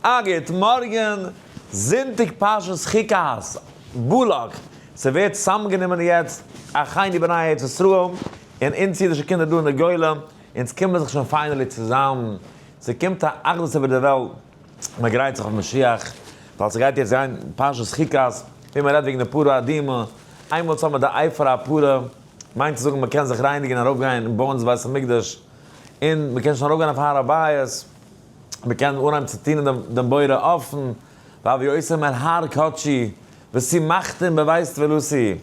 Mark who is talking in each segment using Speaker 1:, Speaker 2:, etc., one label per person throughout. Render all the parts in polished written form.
Speaker 1: א גוט מארגן, זונטאג פרשת חוקת, בלק, ס'ווערט צוזאמגענומען יעצט אחינו בני ארץ ישראל און אונז אידישע קינדער דא אין די גולה, אונז קומען זיך שוין finally צוזאם, ס'קומט א אחדות איבער די וועלט, מ'גרייט זיך אויף משיח, ווייל ס'גייט יעצט גיין פרשת חוקת, ווי מ'רעדט וועגן די פרה אדומה, איינמאל צאמען די אפר הפרה, מיינט צו זאגן מ'קען זיך רייניגן און ארויפגיין און בויען דאס בית המקדש, און מ'קען שוין ארויפגיין אויף הר הבית. מען קען אנהייבן צו טון דעם בורא אפן, והביאותים אל הר קדשי, ושימחתים בבית תפלתי,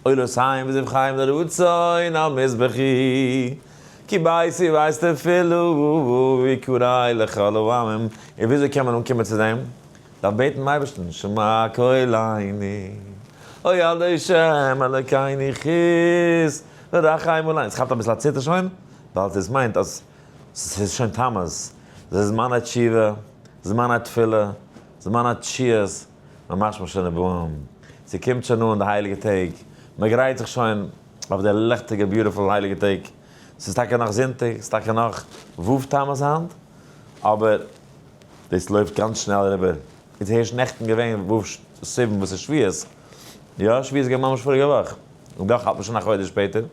Speaker 1: עולותיהם וזבחיהם לרצון על מזבחי, כי ביתי בית תפלה ויקרא לכל העמים, און וויאזוי קען מען אנקומען צו דעם? דארף בעטן דעם אייבערשטן, שמע קולנו, אוי ה' אלקינו חוס ורחם עלינו, עס כאפט אביסל א ציטער שוין, ווייל דאס מיינט אז ס'איז שוין תמוז, ס'איז זמן התשובה, זמן התפילה, זמן התשועות, ממש משנה באים, ס'קומט שוין אן די הייליגע טעג, מ'גרייט זיך שוין אויף די ליכטיגע beautiful הייליגע טעג, ס'איז טאקע נאך זונטאג, ס'איז טאקע נאך ו' תמוז היינט, אבער דאס לויפט גאנץ שנעל אריבער, איז הערשט נעכטן געווען ו' סיוון וואס איז שבועות, יא שבועות איז געווען ממש פאריגע וואך, און דאך האלט מען שוין א חודש שפעטער.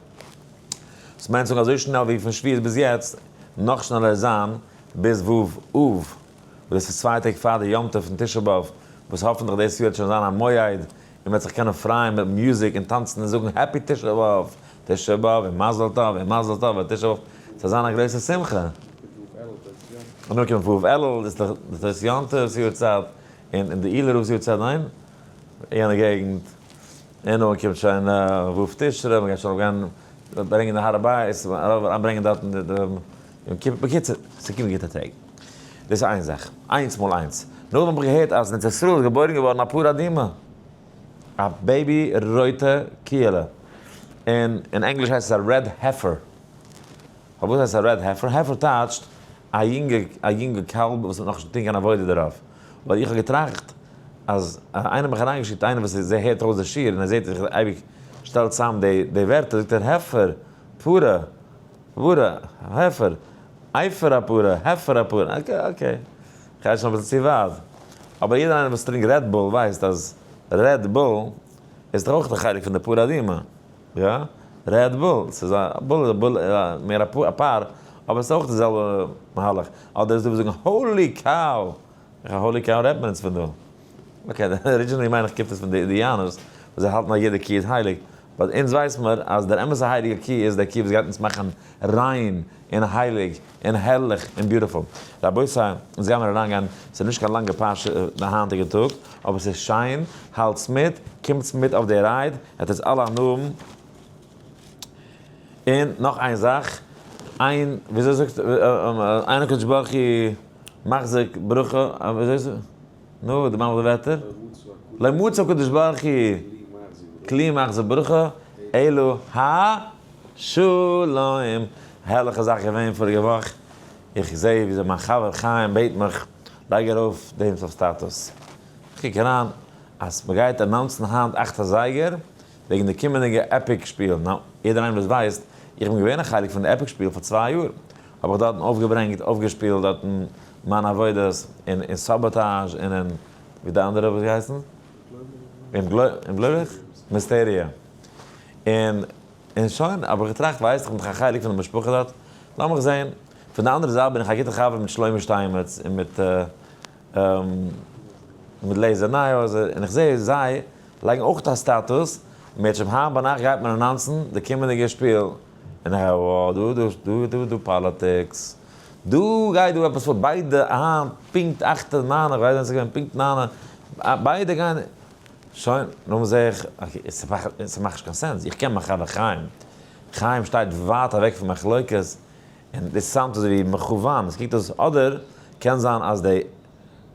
Speaker 1: עס מיינט זאגן אזוי שנעל ווי פון שבועות ביז יעצט, נאך שנעלער זיין ביז ו' אב, וואס דאס איז צוויי טעג פאר די יום טוב פון תשעה באב, וואס האפענטליך דאס יאר וועט שוין זיין א מועד, און מען וועט זיך קענען פרייען מיט מוזיק און טאנצן און זאגן happy תשעה באב, תשעה באב און מזל טוב און מזל טוב און תשעה באב, ס'זאל זיין א גרויסע שמחה. און נאך קומט ו' אלול, דאס איז דאך דאס יום טוב'ס יארצייט, און די אילער רב'ס יארצייט, ניין? יענע געגנט. און נאכדעם קומט שוין ו' תשרי, מ'גייט שוין ארויפגיין ברענגען די הר הבית, אריינברענגען דארטן די יום כיפור, בקיצור, ס'קומט גוטע טעג. דאס איז איין זאך, איינס מאל איינס. נאכדעם האב איך געהערט אז אין ארץ ישראל איז געבוירן געווארן א פרה אדומה, א baby רויטע קיעלע, און אין ענגליש הייסט עס א red heifer. פארוואס הייסט עס א red heifer? heifer טייטשט א יונגע א יונגע קאלב וואס האט נאכנישט געטון קיין עבודה דערויף. ווייל איך האב געטראכט אז איינער האט מיך אריינגעשיקט איינער וואס איז הערט אויס די שיעור און ער זעט איך אייביג שטעל צאם די די ווערטער זאגט ער heifer פרה פרה heifer אפר הפרה heifer הפרה okay okay כ'גיי שוין אביסל צו ווייט אבער יעדער איינער וואס טרינקט Red Bull ווייסט אז Red Bull איז דאך אויך די חלק פון די פרה אדומה. יא, Red Bull, ס'איז א bull איז א bull מער א פאר, אבער ס'איז אויך די זעלבע מהלך, אדער איז דא וואס זאגן holy cow, איך א holy cow רעדט מען אונז פון דא, okay originally מיין איך קומט עס פון די אינדיאנערס וואס זיי האלטן אז יעדע קי איז הייליג, but אונז ווייס מיר אז דער אמת'ע הייליגע קי איז דער קי וואס גייט אונז מאכן ריין און הייליג און הערליך און beautiful. רבותי, אונז גיימיר אריינגיין, ס'איז נישט קיין לאנגע פרשה די היינטיגע טאג, אבער ס'איז שיין, האלטס מיט, קומטס מיט אויף די ride, עט עטס אלע הנאה האבן. און נאך איין זאך, איין, וויאזוי זאגט, אין הקדוש ברוך הוא מחזיק ברכה, וויאזוי, נו, דערמאן מיך די ווערטער. לא מצא הקדוש ברוך הוא כלי מחזיק ברכה, אלא ה. שלום! הערליכע זאך געווען פאריגע וואך, איך זעה וויאזוי מיין חבר חיים בעט מיך, לייג ארויף דעם אויף status. איך קוק אריין אז מ'גייט announce ן היינט אכט אזייגער וועגן די קומענדיגע epic שפיל, נא, יעדער איינער וואס ווייסט, איך בין געווען א חלק פון די epic שפיל פאר צוויי יאר, האב איך דארטן אויפגעברענגט, אויפגעשפילט דארטן מיינע עבודות אין אין סאבאטאזש און אין, ווי די אנדערע האט געהייסן? אומגלויבליך? מיסטעריע. און און שוין, האב איך געטראכט, ווייסט, איך בין דאך א חלק פון די משפחה דארט, לאמיך זען. פון די אנדערע זייט בין איך א גוטער חבר מיט שלומי שטיינמעץ און מיט מיט לעיזער נייהויזער, און איך זע זיי לייגן אויך א status, מערטשעם היינט ביינאכט גייט מען announce ן די קומענדיגע שפיל, און איך wow, דא דא דא דא דא politics, דא גייט דא עפעס פאר, ביידע היינט פונקט אכט און ניין, איך ווייס ווען ס'איז געווען פונקט ניין, ביידע גייען. שוין, נאכדעם זעה איך, okay, ס'מאכט נישט קיין sense, איך קען מיין חבר חיים, חיים שטייט ווייט אוועק פון מחלוקת, און דאס sound ט אזוי ווי מכוון, עס קוקט אויס, אדער קען זיין אז די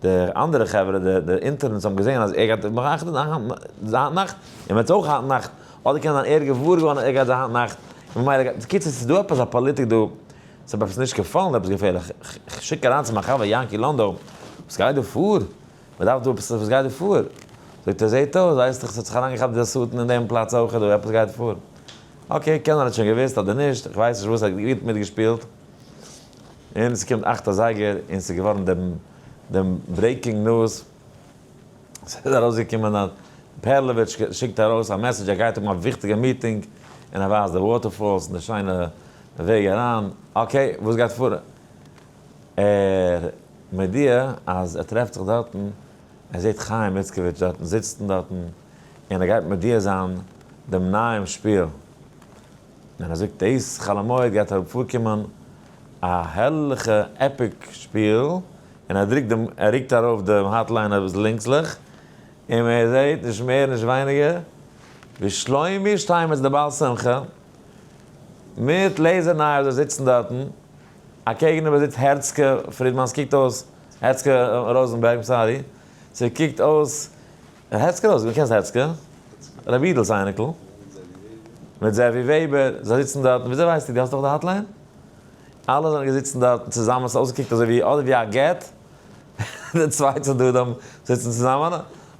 Speaker 1: די אנדערע חברה, די די interns האבן געזען אז ער גייט נאך אכט היינט נאכט, און מ'וועט אויך היינט נאכט, אדער קען זיין ער איז געוואר געווארן אז ער גייט זיין היינט נאכט, און ממילא גייט, בקיצור ס'איז דא עפעס א פאליטיק דא, ס'האט מיר עפעס נישט געפאלן עפעס געפערליך, כ'שיק אריין צו מיין חבר יענקי לאנדא, וואס גייט דא פאר? מען דארף דא עפעס, וואס גייט דא פאר? זאגט ער, זעהט אויס, ווייסט דאך, ס'האט זיך אריינגעכאפט די שטן אין דעם פלאץ אויך, דא עפעס גייט פאר. okay, קען זיין ער האט שוין געוואוסט אדער נישט, איך ווייס נישט וואס, ער האט גוט מיטגעשפילט. און ס'קומט אכט אזייגער און ס'איז געווארן די. דעם breaking news, ס'איז ארויסגעקומען אז פערלאוויטש שיקט ארויס א message ער גייט האבן א וויכטיגע meeting, און ער ווייזט די waterfalls און די שיינע וועג אריין, okay וואס גייט פאר? ער מודיע אז ער טרעפט זיך דארטן, ער זעט חיים איצקאוויטש דארטן זיצן דארטן, און ער גייט מודיע זיין דעם נייעם שפיל, און ער זאגט דאס חול המועד גייט פארקומען א הערליכע epic שפיל, און ער דרוקט דעם ער רוקט ארויף דעם hotline אביסל לינקסליך, און מען זעט נישט מער נישט ווייניגער ווי שלומי שטיינמעץ דער בעל שמחה מיט לעזער נייער זיי זיצן דארטן, אקעגן איבער זיצט הערצקע פרידמאן ס'קוקט אויס הערצקע ראזענבערג sorry ס'קוקט אויס הערצקע ראזענבערג קענסט הערצקע? רבי אידל'ס אייניקל מיט זאבי וועבער זיי זיצן דארטן וויאזוי ווייסטו דו האסט דאך די hotline? אלע זענען געזיצן דארטן צוזאמען ס'האט אויסגעקוקט אזוי ווי אדער ווי א גט די צוויי צדדים זיצן צוזאמען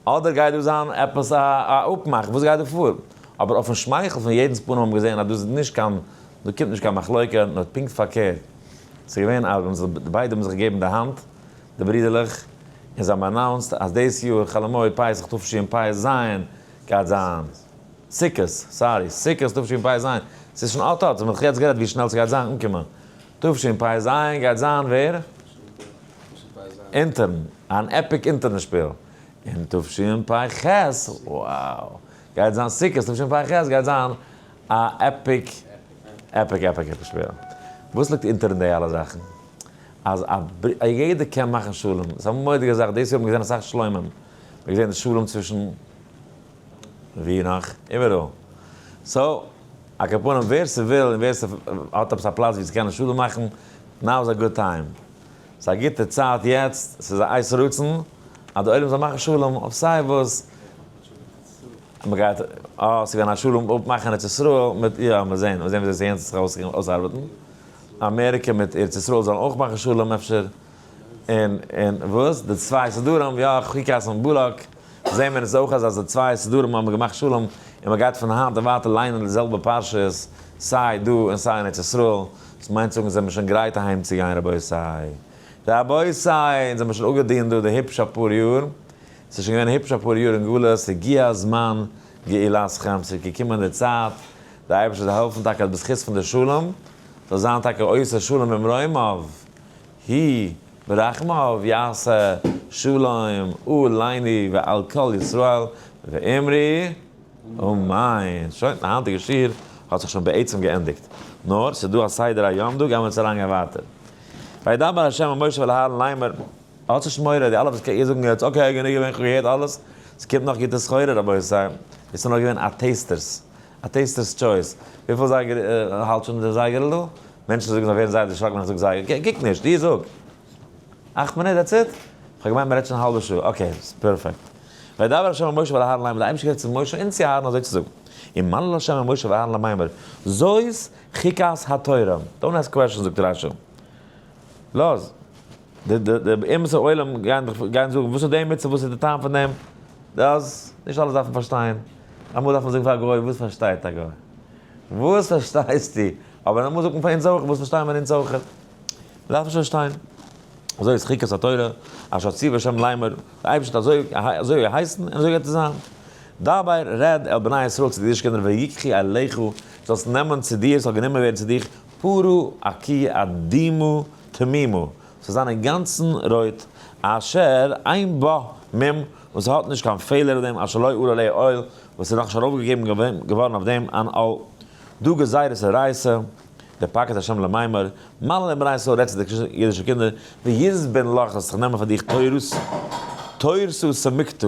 Speaker 1: אדער גייט דא זיין עפעס א אפמאך וואס גייט דא פאר? אבער אויפן שמייכל פון יעדנס פנים האבן געזען אז דאס איז נישט קיין דא קומט נישט קיין מחלוקה, נאר פונקט פארקערט, ס'איז געווען אז די ביידע האבן זיך געגעבן די האנט, די ברידערלעך, און זיי האבן announced אז דאס יאר חול המועד פסח תשפ ז גייט זיין סוכות, sorry, סוכות תשפ ז, ס'איז שוין אט אט, מ'האט דאך יעצט גערעדט ווי שנעל ס'גייט זיין אנקומען, תשפ ז גייט זיין ווער? אונטערן, אן epic אונטערן שפיל, און תשפ ח, wow, גייט זיין סוכות תשפ ח גייט זיין א epic epic epic epic שפיל. וואס ליגט אונטער אין די אלע זאכן? אז א יעדער קען מאכן שלום. ס'איז א מורא'דיגע זאך. דאס יאר האט מען געזען אסאך שלומים. מען האט געזען שלום צווישן ווי נאך? איבעראל. so, על כל פנים ווער ס'וויל און ווער ס'האט עפעס א פלאץ ווי צו קענען שלום מאכן, now is a good time. ס'איז א גוטע צייט יעצט, ס'איז א עת רצון אז די עולם זאל מאכן שלום אויף סיי וואס. מ'גייט, אה, ס'איז געווען א שלום אפמאך אין ארץ ישראל מיט, יא, מיר זעהן, מיר זעהן וויאזוי ס'יענץ זיך אויסארבעטן. אמעריקע מיט ארץ ישראל זאלן אויך מאכן שלום אפשר. און, און וואס? די צוויי סדרים, יא, חוקת און בלק, זעהן מיר אונז אויך אז אז די צוויי סדרים האבן געמאכט שלום, און מ'גייט פון היינט און ווייטער ליינען די זעלבע פרשיות, סיי דא און סיי אין ארץ ישראל. דאס מיינט זאגן זעמיר שוין גרייט אהיים צו גיין רבותי. רבותי! אונז האמיר שוין אפגעדינט דא די היפש אפאר יאר. ס'איז שוין געווען היפש אפאר יאר אין גלות, הגיע הזמן גאולתכם, ס'איז געקומען די צייט, די אייבערשטער זאל העלפן טאקע אז בזכות פון די שלום, זאל זיין טאקע עושה שלום במרומיו, הוא ברחמיו יעשה שלום עלינו ועל כל ישראל, ואמרו אמן. שוין, די היינטיגע שיעור האט זיך שוין בעצם געענדיגט, נאר ס'איז דא א סדר היום דא, גיימיר אונז אריינגיין ווייטער. וידבר ה' אל משה ואל אהרן לאמר. האטס נישט מורא, די אלע וואס קען זאגן יעצט okay גענוג געווען כ'האב געהערט אלעס, ס'קומט נאך גוטע סחורה רבותי, דאס איז נאר געווען א taster's, א taster's choice, וויפיל זייגער האלט שוין די זייגערל דא? מענטשן זאגן זיי ווערן זייער דערשראקן ווען איך זאג זייגער, קוק נישט, דו זאג. 8 מינוט that's it? כ'האב געמיינט מ'רעדט שוין א האלבע שעה, okay ס'איז perfect. וידבר ה' אל משה ואל אהרן לאמר, די אייבערשטער גערעדט צו משה און צו אהרן אזוי צו זאגן, ומלל ה' אל משה ואהרן לאמר, זאת חוקת התורה, don't ask questions זאגט רשי, לאז. די די אומות העולם גייען דיך גייען זאגן וואס איז די מצוה וואס איז די טעם פון דעם, דאס נישט אלעס דארף מען פארשטיין, אמאל דארף מען זאגן פאר א גוי וואס פארשטייט א גוי? וואס פארשטייסטו? אבער אמאל זאגט מען פאר אונז אויך וואס פארשטייען מיר אונז אויך? מען דארף נישט פארשטיין. אזוי איז חוקת התורה אשר ציוה השם לאמר, די אייבערשטער האט אזוי אזוי געהייסן און אזוי גייט עס זיין. דבר רעד אל בני ישראל צו די אידישע קינדער ויקחו אליך, זאלסט נעמען צו דיר, ס'זאל גענומען ווערן צו דיך, פרה א קו אדומה תמימה, ס'זאל זיין אינגאנצן רויט, אשר אין בה מום, וואס האט נישט קיין פעלער אויף דעם, אשר לא עלה עליה עול, וואס איז נאכנישט ארויפגעגעבן געווארן אויף דעם אן עול. דא גזירת אורייתא, דפקד השם למימר, מלל און בני ישראל רעדט צו די אידישע קינדער, ויזבן לך, זאלסט זיך נעמען פאר דיך תורות, תורתא סמיקתא,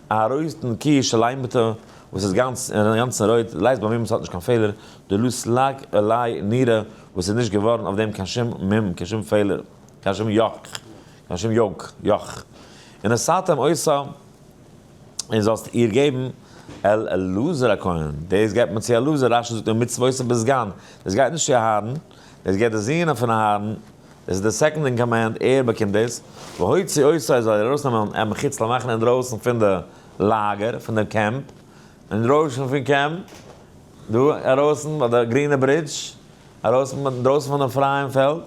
Speaker 1: א רויטן קו שלימתא, וואס איז גאנץ אינגאנצן רויט, לית בה מום, ס'האט נישט קיין פעלער, דלא סלק עליה נורא, וואס איז נישט געווארן אויף דעם קיין שום מום, קיין שום פעלער, קיין שום יאך, קיין שום יאוק, יאך. ונתתם אותה, און זאלסט איר געבן אל אלעזר הכהן, דאס געבט מען צו אלעזר, רשי זאגט ומצותה בסגן, דאס גייט נישט צו אהרן, דאס געבט די זוהן פון אהרן, דאס איז די second in command, ער באקומט דאס, והוציא אותה, זאל ער ארויסנעמען אל מחוץ למחנה אינדרויסן פון די לאגער, פון די קעמפ, אינדרויסן פון קעמפ, דא ארויסן ביי די גרינע bridge, ארויס אינדרויסן פון דעם פרייען פעלד,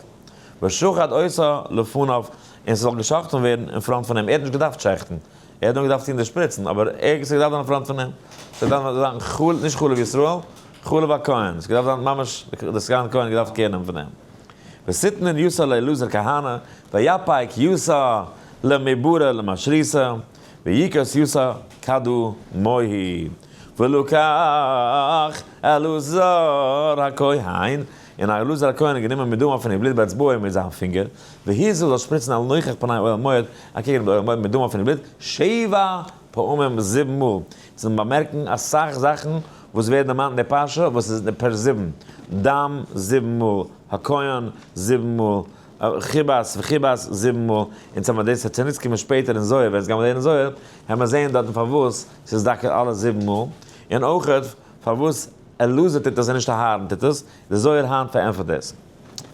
Speaker 1: ושחט אותה לפניו, און ס'זאל געשאכטן ווערן אין front פון אים. ער האט נישט געדארפט שעכטן, ער האט נאר געדארפט טון די שפריצן, אבער ער האט געדארפט זיין אין front פון אים. ס'האט געדארפט זיין חל, נישט חלב ישראל, חלב הכהן. ס'האט געדארפט זיין ממש די סגן כהן האט געדארפט care נעמען פון אים. ותתנן יתה לאלעזר כהנא, ויפק יתה למברה למשריתה, ויקוס יתה כדא מוהי. ולקח אלעזר הכהן, און אלעזר הכהן האט גענומען מדמה פון איר בלוט באצבעו מיט זיין פינגער, והזה זאל שפריצן אל נוכח פני אוהל מועד, אקעגן די אוהל מועד מדמה פון איר בלוט, שבע פעמים זיבן מאל. צום באמערקן אסאך זאכן וואס ווערן דערמאנט אין די פרשה וואס איז per זיבן, דם זיבן מאל, הכהן זיבן מאל, חיבת וחיבת זיבן מאל, און צו דאס וועט צוניץ קומען שפעטער אין זוהר, ווען עס גייט מען לערנען זוהר, וועט מען זעהן דארטן פארוואס ס'איז דוקא אלע זיבן מאל, און אויכעט פארוואס אלעזר טוט עס און נישט אהרן טוט עס, די זוהר היינט פארענטפערט דאס.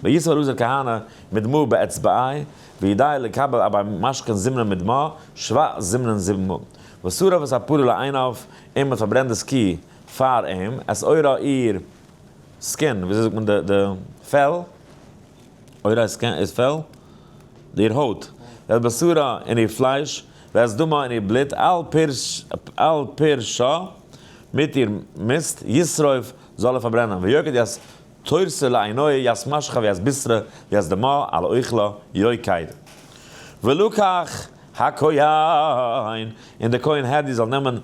Speaker 1: ויסב אלעזר כהנא מדמעה באצבעי, וידי לקבל אבי משכן זימנן מדמעה, שבע זימנן זיבן מאל. ושרף את הפרה לעיניו, און מ'האט פארברענט דאס קי פאר אים, את עורה איר skin, וויאזוי זאגט מען די פעל? עורה איז skin איז פעל? איר הויט. ואת בשרה און איר פלייש, ואת דמה און איר בלוט, על פרשה מיט איר מיסט, ישרוף זאל ער פארברענען, ויוקד את תורתה לעיני את משחה ואת בשרה ואת דמה על אוכלה יוקד. ולקח הכהן, און דער כהן הדיוט זאל נעמען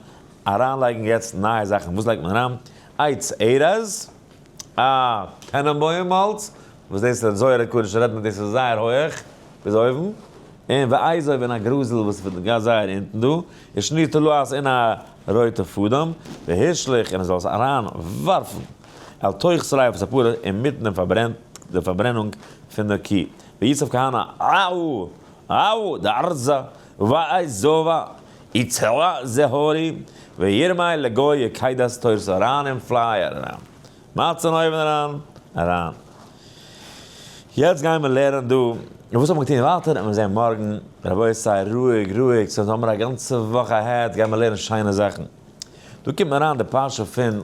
Speaker 1: אריינלייגן יעצט נייע זאכן, וואס לייגט מען אריין? עץ ארז, א טענענבוים האלץ, וואס דאס איז זוהר הקדוש רעדט מען דאס איז זייער הויעך ביז אויבן, און ואזוב און א גראזל וואס איז גאר זייער אונטן דא, ושני תולעת און א רויטע פאדעם, והשליך און ער זאל עס אריין ווארפן אל תוך שריפת הפרה אינמיטן דעם פארברענט די פארברענונג פון די קי, ויסף כהנא אאו אאו דארזא ואזובה איצהה זהורי וירמי לגוי יקיידת תורתו אריין אין פלייער אריין. מצה און אויבן אריין אריין. יעצט גייען מיר לערנען דא וואס האט מען געטון ווייטער און מיר זעהן מארגן. רבותי רואיג רואיג ס'איז האמיר א גאנצע וואך ahead גייען מיר לערנען שיינע זאכן. דא קומט מען אריין די פרשה פון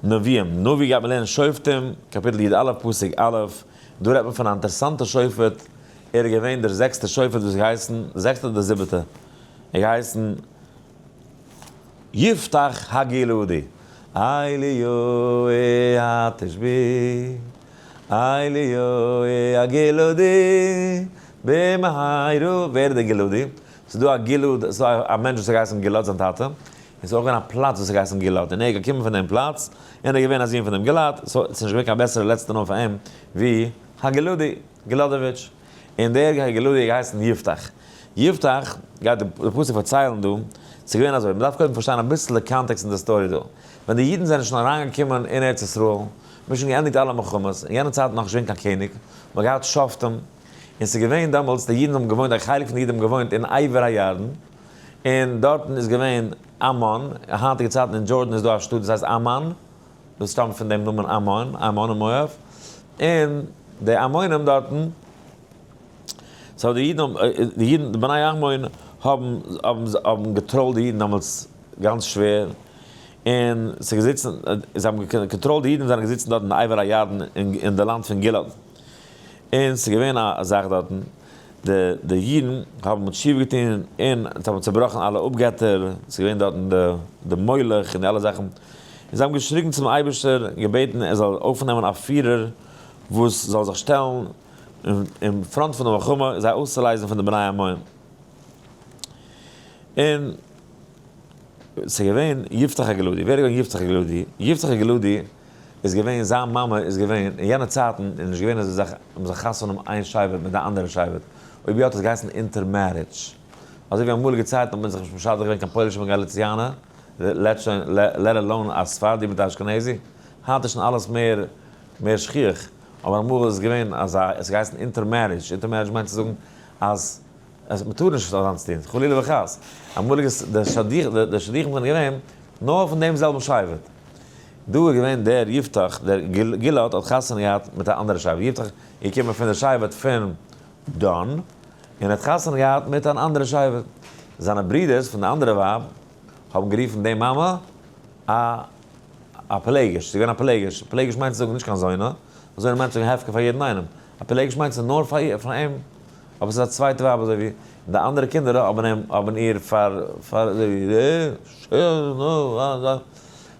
Speaker 1: נביאים. נביא גייט מען לערנען שופטים קאפיטל י א פסוק א'. דא רעדט מען פון א אינטערעסאנטע שופט. ער איז געווען דער זעקסטער שופט וואס געהייסן, זעקסטער אדער זיבעטע, ער געהייסן יפתח הגלעדי. אליהו התשבי, אליהו הגלעדי, במהרה, ווער איז דער גלעדי? ס'איז דא א גלעד, ס'איז דא א מענטש וואס האט געהייסן גלעד זיין טאטע, און ס'איז אויך געווען א פלאץ וואס האט געהייסן גלעד, און ער איז געקומען פון דעם פלאץ, און ער איז געווען א זון פון דעם גלעד, so ס'איז נישט געווען קיין בעסערע לעצטע נאמען פאר אים ווי הגלעדי. גלאדעוויטש, און דער גלעדי האט געהייסן יפתח. יפתח, גייט די פסוק פארציילן דא, ס'איז געווען אזוי, מ'דארף קודם פארשטיין אביסל די context אין די story דא. ווען די אידן זענען שוין אריינגעקומען אין ארץ ישראל, מ'האט שוין געענדיגט אלע מלחמות, אין יענע צייט נאכנישט געווען קיין קעניג, מ'האט געהאט שופטים, און ס'איז געווען דעמאלטס, די אידן האבן געוואוינט, א חלק פון די אידן האבן געוואוינט אין עבר הירדן, און דארטן איז געווען עמון, היינטיגע צייטן אין Jordan איז דא א שטאט וואס הייסט עמאן, דאס שטאמט פון דעם נאמען עמון, עמון און מואב, און די עמונים דארטן, so די אידן האבן, די אידן, די בני עמון האבן, האבן, האבן געטראלט די אידן דעמאלטס גאנץ שווער, און ס'איז געזיצן, זיי האבן געקאנטראלט די אידן זענען געזיצן דארט אין עבר הירדן אין די לאנד פון גלעד, און ס'איז געווען א זאך דארטן, די די אידן האבן תשובה געטון און זיי האבן צעבראכן אלע אפגעטער, ס'איז געווען דארטן די די מולך און די אלע זאכן, און זיי האבן געשריגן צום אייבערשטער און געבעטן ער זאל אויפנעמען א פירער וואס זאל זיך שטעלן אין front פון די מלחמה זיי אויסצולייזן פון די בני עמון. און ס'איז געווען יפתח הגלעדי, ווער איז געווען יפתח הגלעדי? יפתח הגלעדי איז געווען, זיין מאמע איז געווען, אין יענע צייטן איז נישט געווען אזא זאך מען זאל חתונה האבן איין שבט מיט די אנדערע שבט, אויב יא האט עס געהייסן intermarriage. אזוי ווי אמאליגע צייטן האט מען זיך נישט משדך געווען קיין פוילישע מיט גאליציאנע, let alone א ספרדי מיט א אשכנזי, היינט איז שוין אלעס מער מער שכיח, אבער אמאל איז עס געווען אזא, עס האט געהייסן intermarriage, intermarriage מיינט צו זאגן אז אז מען טאר נישט אזאנס טון, חלילה וחס. אמאליגע די שידוכים זענען געווען נאר פון דעם זעלבן שבט. דא איז געווען דער יפתח, דער גלעד האט חתונה געהאט מיט א אנדערע שבט. יפתח איז געקומען פון די שבט פון דן, און האט חתונה געהאט מיט אן אנדערע שבט. זיינע ברידערס פון די אנדערע ווייב האבן גערופן די מאמע א א פילגש. ס'איז געווען א פילגש. פילגש מיינט צו זאגן נישט קיין זונה. זונה מיינט צו זאגן הפקר פאר יעדן איינעם. א פילגש מיינט ס'איז נאר פאר אים. אבער ס'איז א צווייטע ווייב אזוי ווי די אנדערע קינדער האבן אים האבן איר פאר פאר אזוי ווי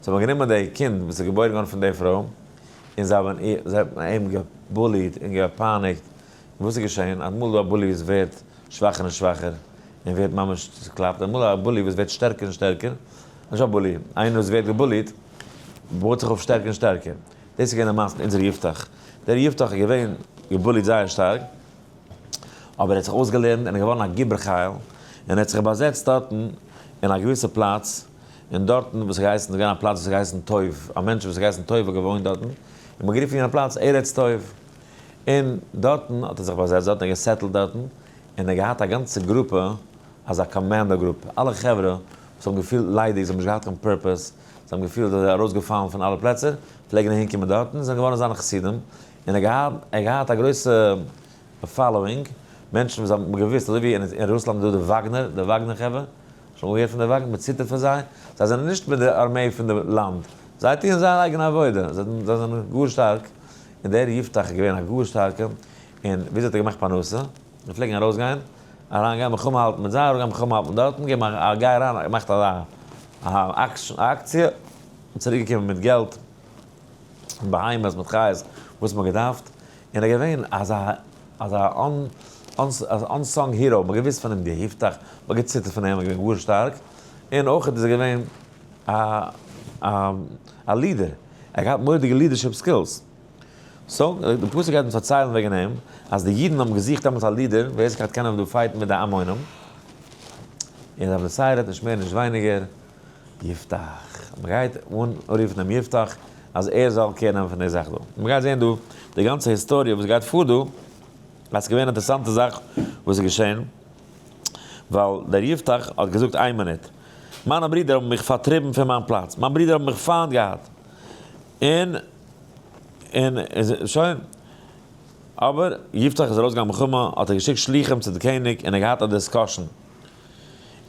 Speaker 1: זיי האבן גענומען די קינד וואס איז געבוירן געווארן פון די פרוי און זיי האבן איר זיי האבן אים גע bully ט און געפייניגט, און וואס איז געשען? אמאל איז דא א bully וואס ווערט שוואכער און שוואכער און ווערט ממש צוקלאפט, אמאל א bully וואס ווערט שטערקער און שטערקער, נישט א bully, איינער וואס ווערט גע bully ט בויט זיך אויף שטערקער און שטערקער, דאס איז געווען די מעשה מיט אונזער יפתח, דער יפתח איז געווען גע bully ט זייער שטארק, אבער ער האט זיך אויסגעלערנט און איז געווארן א גיבור חיל, און ער האט זיך באזעצט דארטן אין א געוויסע פלאץ, און דארטן וואס האט געהייסן, ס'איז געווען א פלאץ וואס האט געהייסן טוב, א מענטש וואס האט געהייסן טוב האט געוואוינט דארטן, און מ'האט גערופן יענע פלאץ ארץ טוב, און דארטן האט ער זיך באזעצט דארטן, ער האט גע settle ט דארטן, און ער האט געהאט א גאנצע גרופע, אזא קאמאנדא גרופע, אלע חברה וואס האבן געפילט ליידיג, זיי האבן נישט געהאט קיין purpose, זיי האבן געפילט אז זיי זענען ארויסגעפאלן פון אלע פלעצער, פלעגן אהין קומען דארטן, זענען געווארן זיינע חסידים, און ער האט געהאט א גרויסע following, מענטשן וואס האבן געוואוסט, אזוי ווי אין רוסלאנד איז דא די וואגנער, די וואגנער חברה, שוין אמאל געהערט פון די וואגנער, מען ציטערט פאר זיי, זיי זענען נישט מיט די ארמעי פון די לאנד, זיי טוען זייער אייגענע עבודה, זיי זענען גאר שטארק, און דער יפתח איז געווען א גאר שטארקע, און וויאזוי האט ער געמאכט פרנסה? זיי פלעגן ארויסגיין, אריינגיין מלחמה האלטן מיט זיי, ארויסגיין מלחמה האלטן דארטן, געבן א גיי אריין, געמאכט אזא אקציע, און צוריק געקומען מיט געלט. בהמות מיט חיות וואס מ'האט געדארפט, און ער איז געווען אזא אזא unsung hero, מ'האט געוואוסט פון אים די יפתח, מ'האט געציטערט פון אים, ער איז געווען גאר שטארק, און אויך איז ער געווען א א leader, ער האט געהאט מורא'דיגע leadership skills. so, די פסוק גייט אונז פארציילן וועגן אים, אז די אידן האבן געזוכט דעמאלטס א leader ווער עס גייט קענען דא fight ן מיט די עמונים, און רב לסייער האט נישט מער נישט ווייניגער יפתח, מען גייט אנרופן דעם יפתח אז ער זאל care נעמען פון די זאך דא. מען גייט זען דא די גאנצע היסטאריע וואס גייט פאר דא, אז ס'איז געווען אינטערעסאנטע זאך וואס איז געשען, ווייל דער יפתח האט געזאגט איין מינוט, מיינע ברידער האבן מיך פארטריבן פון מיין פלאץ, מיין ברידער האבן מיך פיינט געהאט, און און שוין. אבער יפתח איז ארויסגעגאנגען מלחמה, האט ער געשיקט שלוחים צו די קעניג און ער געהאט א discussion.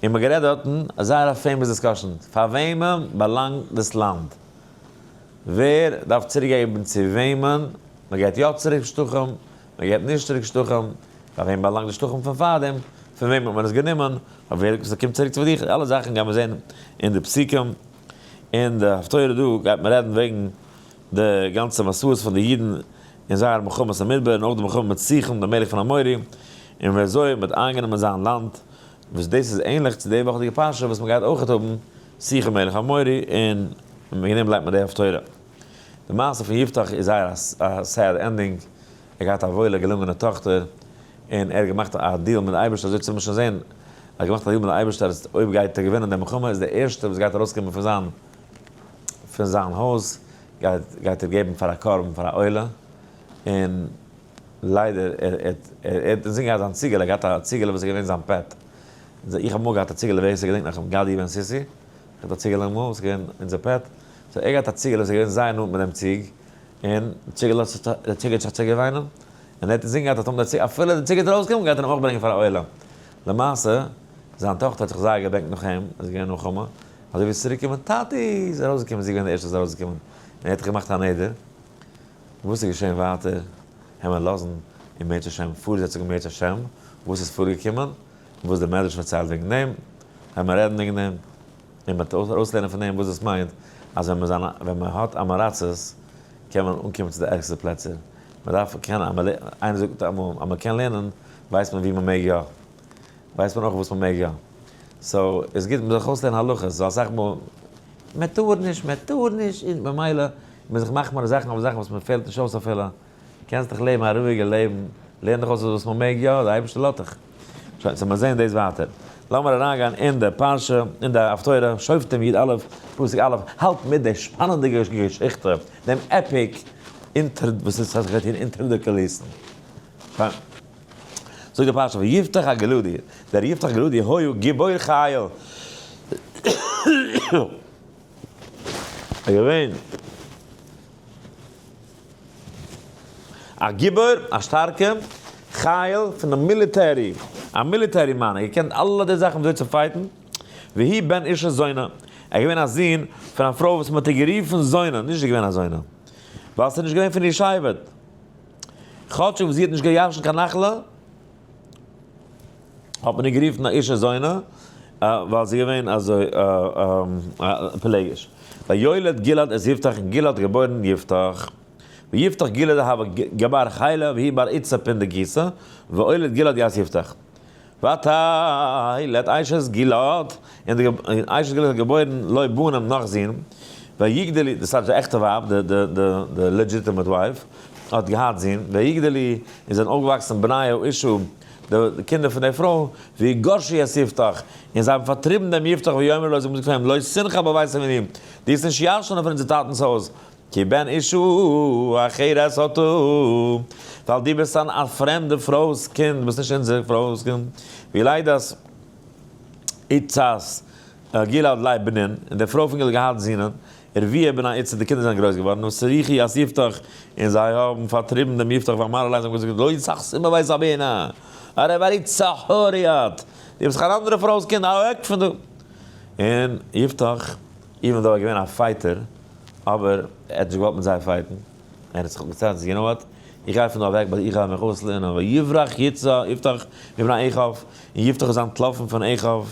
Speaker 1: און מ'האט גערעדט דארטן, זייער א famous discussion, פאר וועמען באלאנגט דאס לאנד? ווער דארף צוריקגעבן צו וועמען? מ'געט יא צוריק שטחים, מ'געט נישט צוריק שטחים, פאר וועם באלאנגט די שטחים פון פארדעם? פון וועם האט מען עס גענומען? פאר ווער ס'קומט צוריק צו דיך? אלע זאכן גייען מיר זען אין די פסוקים, אין די הפטורה דא גייט מען רעדן וועגן די גאנצע מסעות פון די אידן אין זייער מלחמות אין מדבר, און אויך די מלחמה מיט סיחון דער מלך פון אמורי, און ווי אזוי מען האט איינגענומען זיין לאנד, וואס דאס איז ענליך צו די וואכעדיגע פרשה וואס מען גייט אויכעט האבן סיחון מלך אמורי, און וועגן דעם לייגט מען די הפטורה. די מעשה פון יפתח איז זייער א sad ending, ער האט געהאט א וואוילע געלונגענע טאכטער, און ער האט געמאכט א deal מיט די אייבערשטער, אזוי צו מען שוין זען, ער האט געמאכט א deal מיט די אייבערשטער אז אויב גייט ער געווינען די מלחמה איז די ערשטע וואס גייט ארויסקומען פון זיין פון זיין הויז גייט גייט ער געבן פאר א קרבן פאר א עולה, און ליידער ער האט ער האט אינזין געהאט זיין ציגעלע, ער האט געהאט א ציגעלע וואס איז געווען זיין pet, איך האב אמאל געהאט א ציגעלע ווער ס'געדענקט נאך גדי בן סיסי, איך האט א ציגעלע אמאל וואס איז געווען אונזער pet, so ער געהאט א ציגעלע וואס איז געווען זייער נאנט מיט דעם ציג, און די ציגעלע האט זיך די ציג האט זיך צוגעוויינען, און ער האט אינזין געהאט אז טאמער די ציג אפילו די ציג וועט ארויסקומען גייט ער אים אויך ברענגען פאר א עולה, למעשה זיין טאכטער האט זיך זייער געבענקט נאך אים, איז געווען מלחמה, אזוי ווי עס איז צוריק געקומען, טאטי! איז ארויסגעקומען, זי איז געווען די ערשטע וואס איז ארויסגעקומען, און ער האט געמאכט א נדר, וואס איז געשען ווייטער, העמער לאזן אם ירצה השם פארזעצונג אם ירצה השם, וואס איז פארגעקומען, און וואס דער מדרש פארציילט וועגן דעם, העמער רעדן וועגן דעם, און מען וועט ארויסלערנען פון דעם וואס דאס מיינט, אז ווען מען ווען מען האט עם הארצות, קען מען אנקומען צו די ערגסטע פלעצער, מען דארף קענען, איינער זאגט אמאל, אז מען קען לערנען, ווייסט מען ווי מען מעג יא. ווייסט מען אויך וואס מען מעג יא. so איז גוט מען זאל זיך אויסלערנען הלכות, ווייל אסאך מאל מען טאר נישט, מען טאר נישט, און ממילא איז מען זיך מחמיר זאכן אויף זאכן וואס מען פעלט נישט אויס אפילו. קענסט דאך לעבן א רואיגע לעבן, לערן דיך אויס וואס מען מעג יא, די אייבערשטער לאזט דיך. שוין, so מיר זעען דאס ווייטער. לאמיר אריינגיין אין די פרשה, אין די הפטורה, שופטים י א, פסוק א', האלט מיט די שפאנענדיגע געשיכטע, דעם epic אונטער וואס עס האט זיך געטון אונטער די קוליסן. שוין. זאגט די פרשה ויפתח הגלעדי, דער יפתח הגלעדי היה גיבור חיל, איז געווען א גיבור, א שטארקע חיל פון די military, א military מאן, ער האט געקענט אלע די זאכן וויאזוי צו fight ן, והוא בן אישה זונה, ער איז געווען א זון פון א פרוי וואס מען האט איר גערופן זונה, נישט זי איז געווען א זונה, ווייל ס'איז נישט געווען פון איר שבט. כאטשיג וואס זי האט נישט געירשנט קיין נחלה. האט מען איר גערופן א אישה זונה, ווייל זי איז געווען אזוי פילגש. ויולד גלעד את יפתח, און גלעד האט געבוירן יפתח. ויפתח גלעד הוה גבר חילא והוא בר איתתא פונדקיתא, ואוליד גלעד ית יפתח. ותלד אשת גלעד, און די אשת גלעד האט געבוירן לו בנים נאך זין, ויגדלו, דאס הייסט די עכטע ווייב, די legitimate wife, האט געהאט זין, ויגדלו, און זענען אויפגעוואקסן בני האשה, די קינדער פון די פרוי, ויגרשו את יפתח, און זיי האבן פארטריבן דעם יפתח ויאמרו לו, זיי האבן געזאגט פאר אים, לא תנחל בבית אבינו, דו וועסט נישט ירש'נען פון אונזער טאטנ'ס הויז, כי בן אשה אחרת אתה, ווייל דו ביסט אן א פרעמדע פרוי'ס קינד, ביסט נישט אונזער פרוי'ס קינד. וילדת איתתא גלעד לה בנין, און די פרוי פון גלעד האט געהאט זינען, ורבו בני איתתא, די קינדער זענען גרויס געווארן, וסרחו את יפתח, און זיי האבן פארטריבן דעם יפתח, ואמרו לו, זיי האבן געזאגט, לא תחתים בבית אבינו, הרי בר איתתא אחרת את, דו ביסט דאך אן אנדערע פרוי'ס קינד, אוועק פון דא. און יפתח, even though ער איז געווען א fighter, אבער ער האט נישט געוואלט מיט זיי fight ן, ער האט זיך אפגעציילט, you know what, איך גיי פון דא אוועק, but איך גיי מיך אויסלערנען, ויברח יצא יפתח מבני אחיו, און יפתח איז אנטלאפן פון אחיו,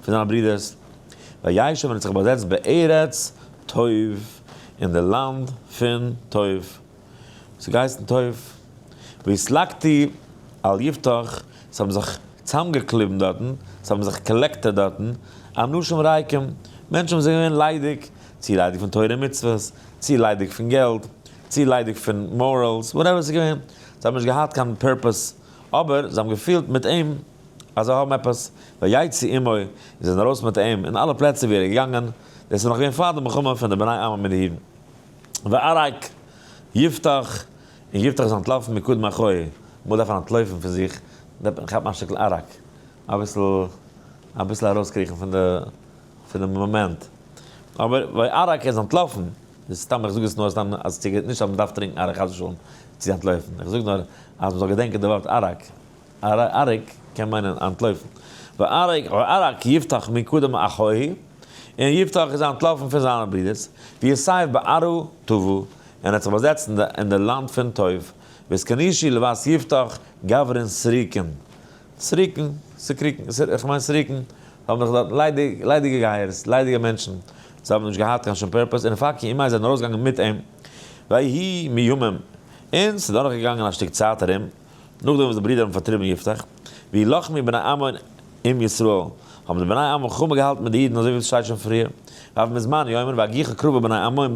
Speaker 1: פון זיינע ברידערס, וישב און האט זיך באזעצט בארץ טוב, אין די לאנד פון טוב, ס'האט געהייסן טוב, ויתלקטו אל יפתח, ס'האבן זיך צוזאמגעקליבן דארטן, ס'האבן זיך collected דארטן, אנשים ריקים, מענטשן וואס זענען געווען ליידיג, צו ליידיג פון תורה ומצוות, צו ליידיג פון געלט, צו ליידיג פון morals, whatever ס'איז געווען, זיי האבן נישט געהאט קיין purpose, אבער זיי האבן געפילט מיט אים אז זיי האבן עפעס, ויצאו עמו, און זיי זענען ארויס מיט אים אין אלע פלעצער וואו ער איז געגאנגען, דאס איז נאך געווען פאר די מלחמה פון די בני עמון מיט די אידן. וערק יפתח, און יפתח איז אנטלאפן מקדם אחי, אמאל דארף מען אנטלויפן פון זיך, כאפט מען א שטיקל ערק, אביסל אביסל ארויסקריכן פון די פון די מאמענט, אבער וערק איז אנטלאפן, איז סתם איך זאג עס נאר סתם אז צו נישט אז מען דארף טרינקן ערק חס ושלום צו אנטלויפן, איך זאג נאר אז מען זאל געדענקען די ווארט ערק, ערק קען מיינען אנטלויפן. וערק יפתח מקדם אחי, און יפתח איז אנטלאפן פון זיינע ברידערס, ויסב בערה טובה, און ער האט זיך באזעצט אין די לאנד פון טוב, ויתכנישו לבת יפתח גברין סריקין, סריקן, סיקריקן, איך מיין סריקן, האבן זיך דארט ליידיג, ליידיגע גייערס, ליידיגע מענטשן, זיי האבן נישט געהאט קיין שום purpose, און פאקי און מאי זענען ארויסגעגאנגען מיט אים, ויהי מימים, און ס'איז דורכגעגאנגען א שטיק צייט ארום, נאכדעם וואס די ברידער האבן פארטריבן יפתח, וילחמו בני עמון עם ישראל, האבן די בני עמון מלחמה געהאלטן מיט די אידן אזוי ווי עס שטייט שוין פריער, ואף מזמן יאמר והגיחה קרבה בני עמון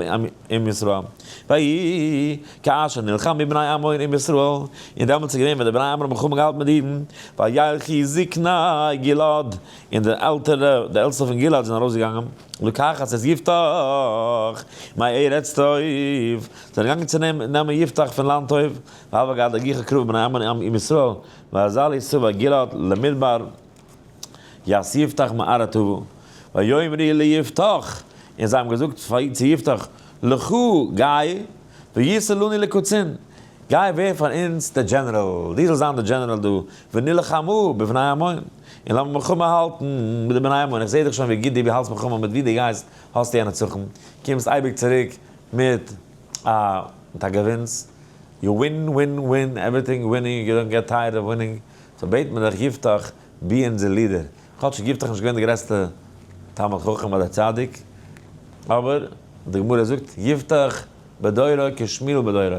Speaker 1: עם ישראל, ויהי כאשר נלחמו בני עמון עם ישראל, און דעמאלטס איז געווען ווען די בני עמון האבן מלחמה געהאלטן מיט די אידן, וילכו זקני גלעד, און די עלטערע, די עלטסטע פון גלעד זענען ארויסגעגאנגען, לקחת את יפתח מארץ טוב, זענען געגאנגען צו נעמען יפתח פון לאנד טוב, והוה גד הגיחה קרבה בני עמון עם ישראל, ואזלו סבי גלעד למדבר ית יפתח מערה טובה, ויאמרו ליפתח, און זיי האבן געזאגט צו יפתח, לכה גיי, והיית לנו לקצין, גיי ווער פאר אונז דער דזשענעראל, דו זאלסט זיין דער דזשענעראל דא, ונלחמה בבני עמון, און לאמיר מלחמה האלטן מיט די בני עמון, איך זע דיך שוין ווי גוט דו האלטסט מלחמה מיט ווי דו גייסט האסטו א נצחון, קומסט אייביג צוריק מיט א מיט א געווינס, you win win win, everything winning, you don't get tired of winning, so בעט מען דיך יפתח be אונזער leader, כאטש איז יפתח נישט געווען די גרעסטע תלמיד חכם אדער צדיק, אבער די גמרא זאגט יפתח בדורו כשמואל בדורו,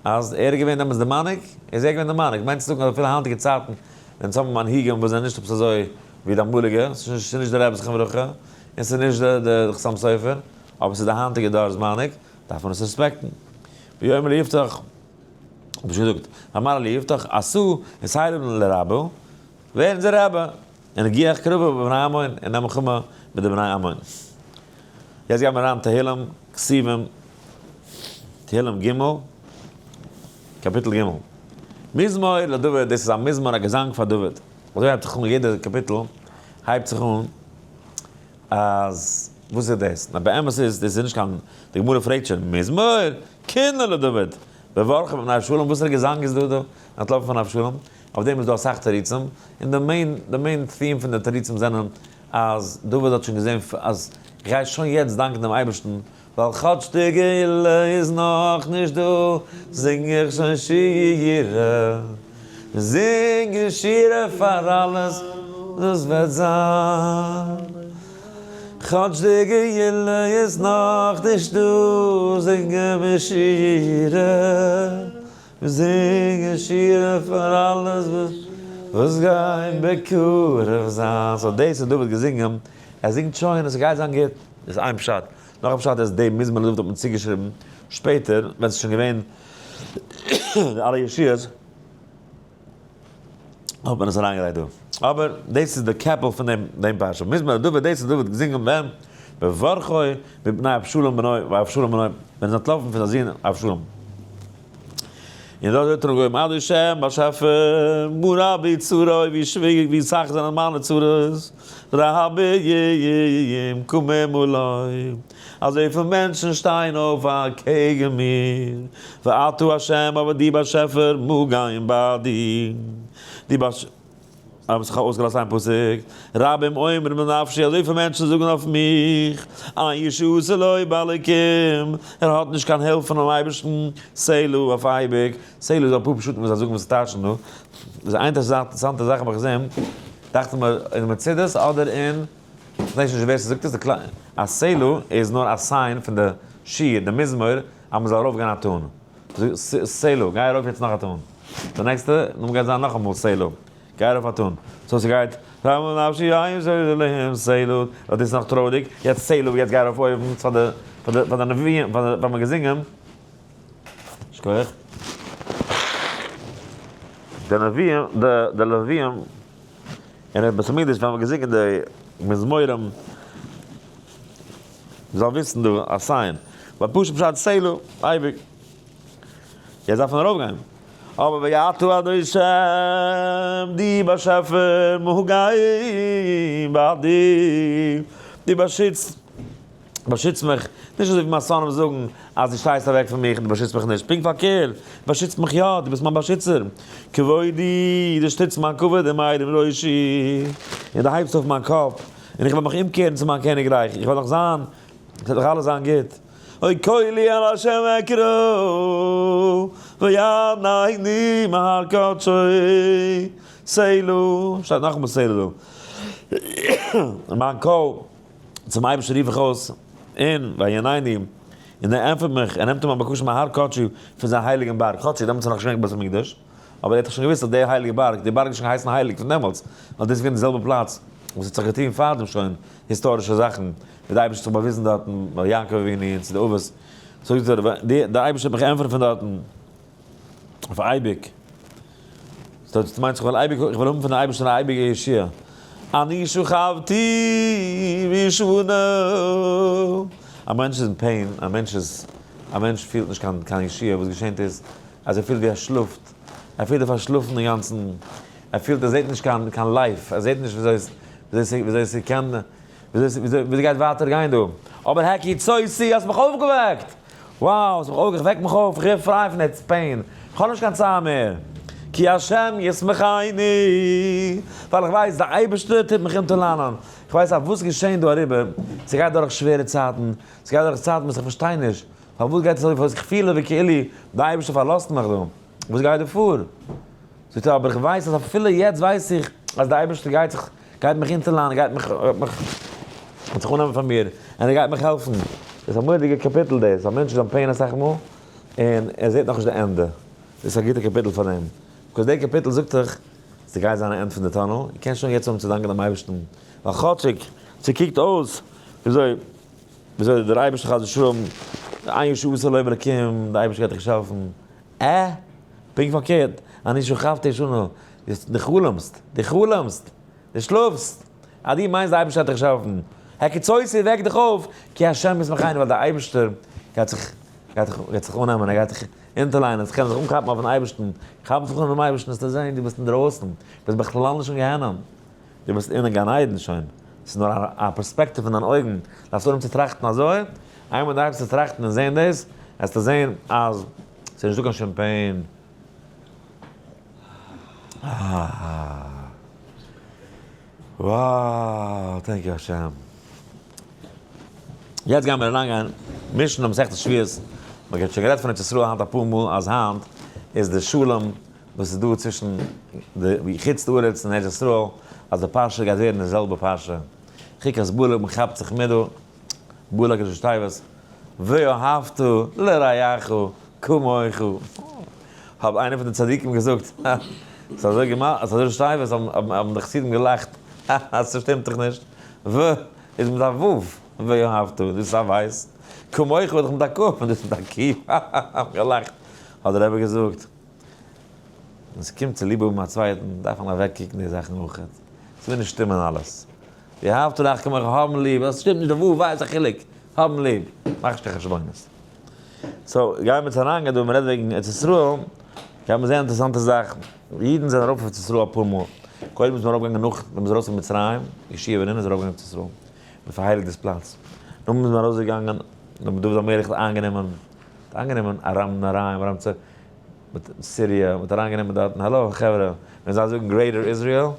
Speaker 1: אז ער איז געווען דעמאלטס די מנהיג, איז ער געווען די מנהיג, מיינט צו זאגן אז אפילו היינטיגע צייטן ווען אונז האבן מנהיגים וואס זענען נישט עפעס אזוי ווי די אמאליגע, ס'איז נישט די רבי זכרונו לברכה, און ס'איז נישט די חתם סופר, אבער ס'איז די היינטיגע דור'ס מנהיג, דארף מען עס רעספעקטן. ויאמר ליפתח, האב איך שוין געזאגט, ואמר ליפתח, עשו את לרבא, ווער אונזער רבי? און הגיח קרבה בבני עמון, און נעם מלחמה מיט די בני עמון. יעצט גייען מיר אריין תהלים, כתובים, תהלים ג', קאפיטל ג'. מזמור לדוד, דאס איז א מזמור, א געזאנג פאר דוד. אזוי הייבט זיך אן יעדע קאפיטל, הייבט זיך אן אז וואס איז דאס? נאר באמת איז דאס איז נישט קיין, די גמרא פרעגט שוין, מזמור קינה לדוד, בברחו מפני אבשלום, וואסערע געזאנג איז דא דא? אנטלאפן פון אבשלום? אויף דעם איז דא אסאך תירוצים, און די main די main theme פון די תירוצים זענען אז דוד האט שוין געזען אז איך גיי שוין יעצט דאנקען דעם אייבערשטן, ווייל כאטש די גאולה איז נאכנישט דא, זינג איך שוין שירה. זינגען שירה פאר אלעס וואס וועט זיין. כאטש די גאולה איז נאך נישט דא, זינגען מיר שירה. מיר זינגען שירה פאר אלעס וואס גייט בקרוב זיין. so דאס האט דוד געזינגען, ער זינגט שוין אז ס'גייט זיין גוט. דאס איז איין פשט. נאך א פשט איז די מזמור לדוד האט מען צוגעשריבן שפעטער ווען ס'איז שוין געווען די אלע ישועות האט מען עס אריינגעלייגט דא. אבער דאס איז די קעפל פון דעם דעם פרשה. מזמור לדוד, דאס האט דוד געזינגען ווען בברחו מפני אבשלום בנו, ואבשלום בנו, ווען ער איז אנטלאפן פון זיין זון אבשלום. און דארט האט ער אנגעהויבן עד השם באשעפער, מה רבו צרי, ווי שווער, ווי סאך זענען מיינע צרות, רבים קמים עלי, אזויפיל מענטשן שטייען אויף אקעגן מיר, ואתה השם, אבער דו באשעפער, מגן בעדי, דו באש. האב איך אויסגעלאזט איין פסוק, רבים אומרים לנפשי, אזויפיל מענטשן זאגן אויף מיך, אין ישועתה לו באלקים, ער האט נישט קיין הילף פונעם אייבערשטן, סלה אויף אייביג, סלה איז אפאר פשטים וואס זיי זאגן וואס טייטשן דא, איז איין אינטערעסאנטע זאך האב איך געזען, דאכט זיך מיר אין מצודות אדער אין, כ'ווייס נישט ווער ס'זאגט עס, אז סלה איז נאר א sign פון די שיר, די מזמור, אז מ'זאל ארויפגיין א tone. סלה, גיי ארויף יעצט נאך א tone. די נעקסטע, נאכדעם גייט זיין נאכאמאל סלה. גיי ארויף א tone. so ס'גייט, רבה נפשי אין יסוד אלהים סלה. דאס איז נאך טרויעריג. יעצט סלה, יעצט גיי ארויף אויבן פאר די, פאר די, פאר די נביאים, פאר די, פאר מ'האט געזינגען. שכוח. די נביאים, די, די לוויים, אין בית המקדש ווען מ'האט געזינגען די מזמורים, מ'זאל וויסן דא א sign. ווייל פשוט פשט סלה, אייביג. יעצט דארף מען ארויפגיין. אבער ואתה השם, דו באשעפער, מגן בעדי, דו באשיצט, באשיצט מיך, נישט אזוי ווי מיין שונאים זאגן אז דו שטייסט אוועק פון מיך און דו באשיצט מיך נישט, פונקט פארקערט, באשיצט מיך יא, דו ביסט מיין באשיצער, כבודי, דו שטיצט מיין כבוד און מרים ראשי, און דו הייבסט אויף מיין קאפ, און איך וועל מיך אומקערן צו מיין קעניגרייך, איך וועל נאך זיין, עס וועט נאך אלעס זיין גוט. אוי קולי אל ה' אקרא, ויענני מהר קדשו, סלה, שטייט נאכאמאל סלה דא, מיין קול צום אייבערשטן רוף איך אויס, און ויענני, און ער ענטפערט מיך, ער נעמט אן מיין בקשה מהר קדשו, פון זיין הייליגן בארג, כאטשיג דעמאלטס איז נאכנישט געווען בית המקדש, אבער ער האט דאך שוין געוואוסט אז דער הייליגער בארג, דער בארג איז שוין געהייסן הייליג פון דעמאלטס, ווייל דאס איז געווען די זעלבע פלאץ וואס האט זיך געטון פארדעם שוין היסטארישע זאכן, ווי די אייבערשטער האט זיך באוויזן דארטן ביי יעקב אבינו און צו די אבות, זאגט ער, דער אייבערשטער וועט מיך ענטפערן פון דארטן אויף אייביג. דאס מיינט איך וויל אייביג, איך וויל האבן פון די אייבערשטער א אייביגע ישועה. אני שכבתי ואשנה. א מענטש איז אין pain, א מענטש איז, א מענטש פילט נישט קיין קיין ישועה, וואס געשענט איז אז ער פילט ווי ער שלאפט, ער פילט ער פארשלאפן אינגאנצן, ער פילט ער זעט נישט קיין קיין life, ער זעט נישט וויאזוי וויאזוי ס'קען, וויאזוי גייט ווייטער גיין דא. אבער הקיצותי, האסט מיך אויפגעוועקט! wow, האסט מיך אויפגעוועקט, וועק מיך אויף, איך ווער פריי פון די pain, איך האב נישט קיין צער מער. כי השם ישמחני, ווייל איך ווייס די אייבערשטער טוט מיך אונטערליינען, איך ווייס אז וואס געשען דא אריבער, ס'גייט דורך שווערע צייטן, ס'גייט דורך צייטן וואס איך פארשטיי נישט, פארוואס גייט עס אזוי, פארוואס איך פיל ווי כאילו די אייבערשטער פארלאזט מיך דא, וואס גייט דא פאר? זאגט ער, אבער איך ווייס אז אפילו יעצט ווייס איך אז די אייבערשטער גייט זיך, גייט מיך אונטערליינען, גייט מיך, מיך, וועט זיך אננעמען פאר מיר, און ער גייט מיך העלפן. דאס איז א מורא'דיגע קאפיטל דאס, א מענטש איז אין pain אסאך מאל, און ער זעט נאכנישט די ענדע. דאס איז א גוטע קאפיטל פאר דעם. because די קאפיטל זאגט דיך, ס'גייט זיין א end פון די tunnel, און קענסט שוין יעצט האבן צו דאנקען דעם אייבערשטן, ווייל כאטשיג ס'קוקט אויס וויאזוי וויאזוי דער אייבערשטער חס ושלום, אין ישועתו לא באלקים, דער אייבערשטער גייט דיך נישט העלפן. עה! פונקט פארקערט, אני שכבתי ואשנה, דו חלומסט, דו חלומסט, דו שלאפסט, אז דו מיינסט די אייבערשטער גייט דיך נישט העלפן, הקיצותי וועק דיך אויף, כי השם ישמחני, ווייל דער אייבערשטער גייט זיך, גייט דיך, גייט זיך אננעמען, ער גייט דיך אונטערליינען, זיך קענען זיך אנכאפן אויפן אייבערשטן, כאפ זיך אן אינעם אייבערשטן וועסטו זען דו ביסט אינדרויסן, ביסט בכלל נישט אין גיהנום, דו ביסט אין גן עדן שוין, ס'איז נאר א פערספעקטיוו פון דיין אויגן, דארפסט אנהויבן צו טראכטן אזוי, איינמאל דו הייבסט צו טראכטן און זען דאס, וועסטו זען אז ס'איז נישטא קיין שום pain. wow, thank you השם. יעצט גייען מיר אריינגיין משנה מסכת שבועות, מען האט שוין גערעדט פון ארץ ישראל היינט אפאר מאל אז היינט איז די שלום. וואס איז דא צווישן די חוץ לארץ און ארץ ישראל, אז די פרשה גייט ווערן די זעלבע פרשה. חוקת בלק, מען כאפט זיך מיט דא, בלק איז ראשי תיבות, ואהבת לרעך כמוך. האט איינער פון די צדיקים געזאגט, ס'איז אזוי געמאכט, ס'איז אזוי ראשי תיבות, האבן די חסידים געלאכט, האהא, ס'שטימט דאך נישט, ו איז מיט א ו', ואהבת, דאס איז א ווייס, כמוך איז דאך מיט א כ', און דאס מיט א ק', האהא, געלאכט, האט דער רבי געזאגט, ווען ס'קומט צו ליב האבן א צווייטן, דארף מען אוועקקוקן די זאכן אויכעט, ס'מוז נישט שטימען אלעס. ואהבת לרעך כמוך, האבן ליב, אז ס'שטימט נישט די ו' ווייס א חילוק, האבן ליב, מאך נישט קיין חשבונות. so, גייען מיר יעצט אריינגיין דא, מ'רעדט וועגן ארץ ישראל, גייען מיר זען אינטערעסאנטע זאך, אידן זענען ארויף אויף ארץ ישראל אפאר מאל, קודם איז מען ארויפגעגאנגען נאך ווען מ'איז ארויס פון מצרים, יהושע בן נון איז ארויפגעגאנגען ארץ ישראל, מ'האט פארהייליגט דאס פלאץ, נאכדעם איז מען ארויסגעגאנגען, נאכדעם דוד המלך האט איינגענומען, האט איינגענומען ארם נהריים, ארם צובה, מיט סיריע, מ'האט אריינגענומען דארטן, האלא חברה, ווען זיי זאגן Greater Israel,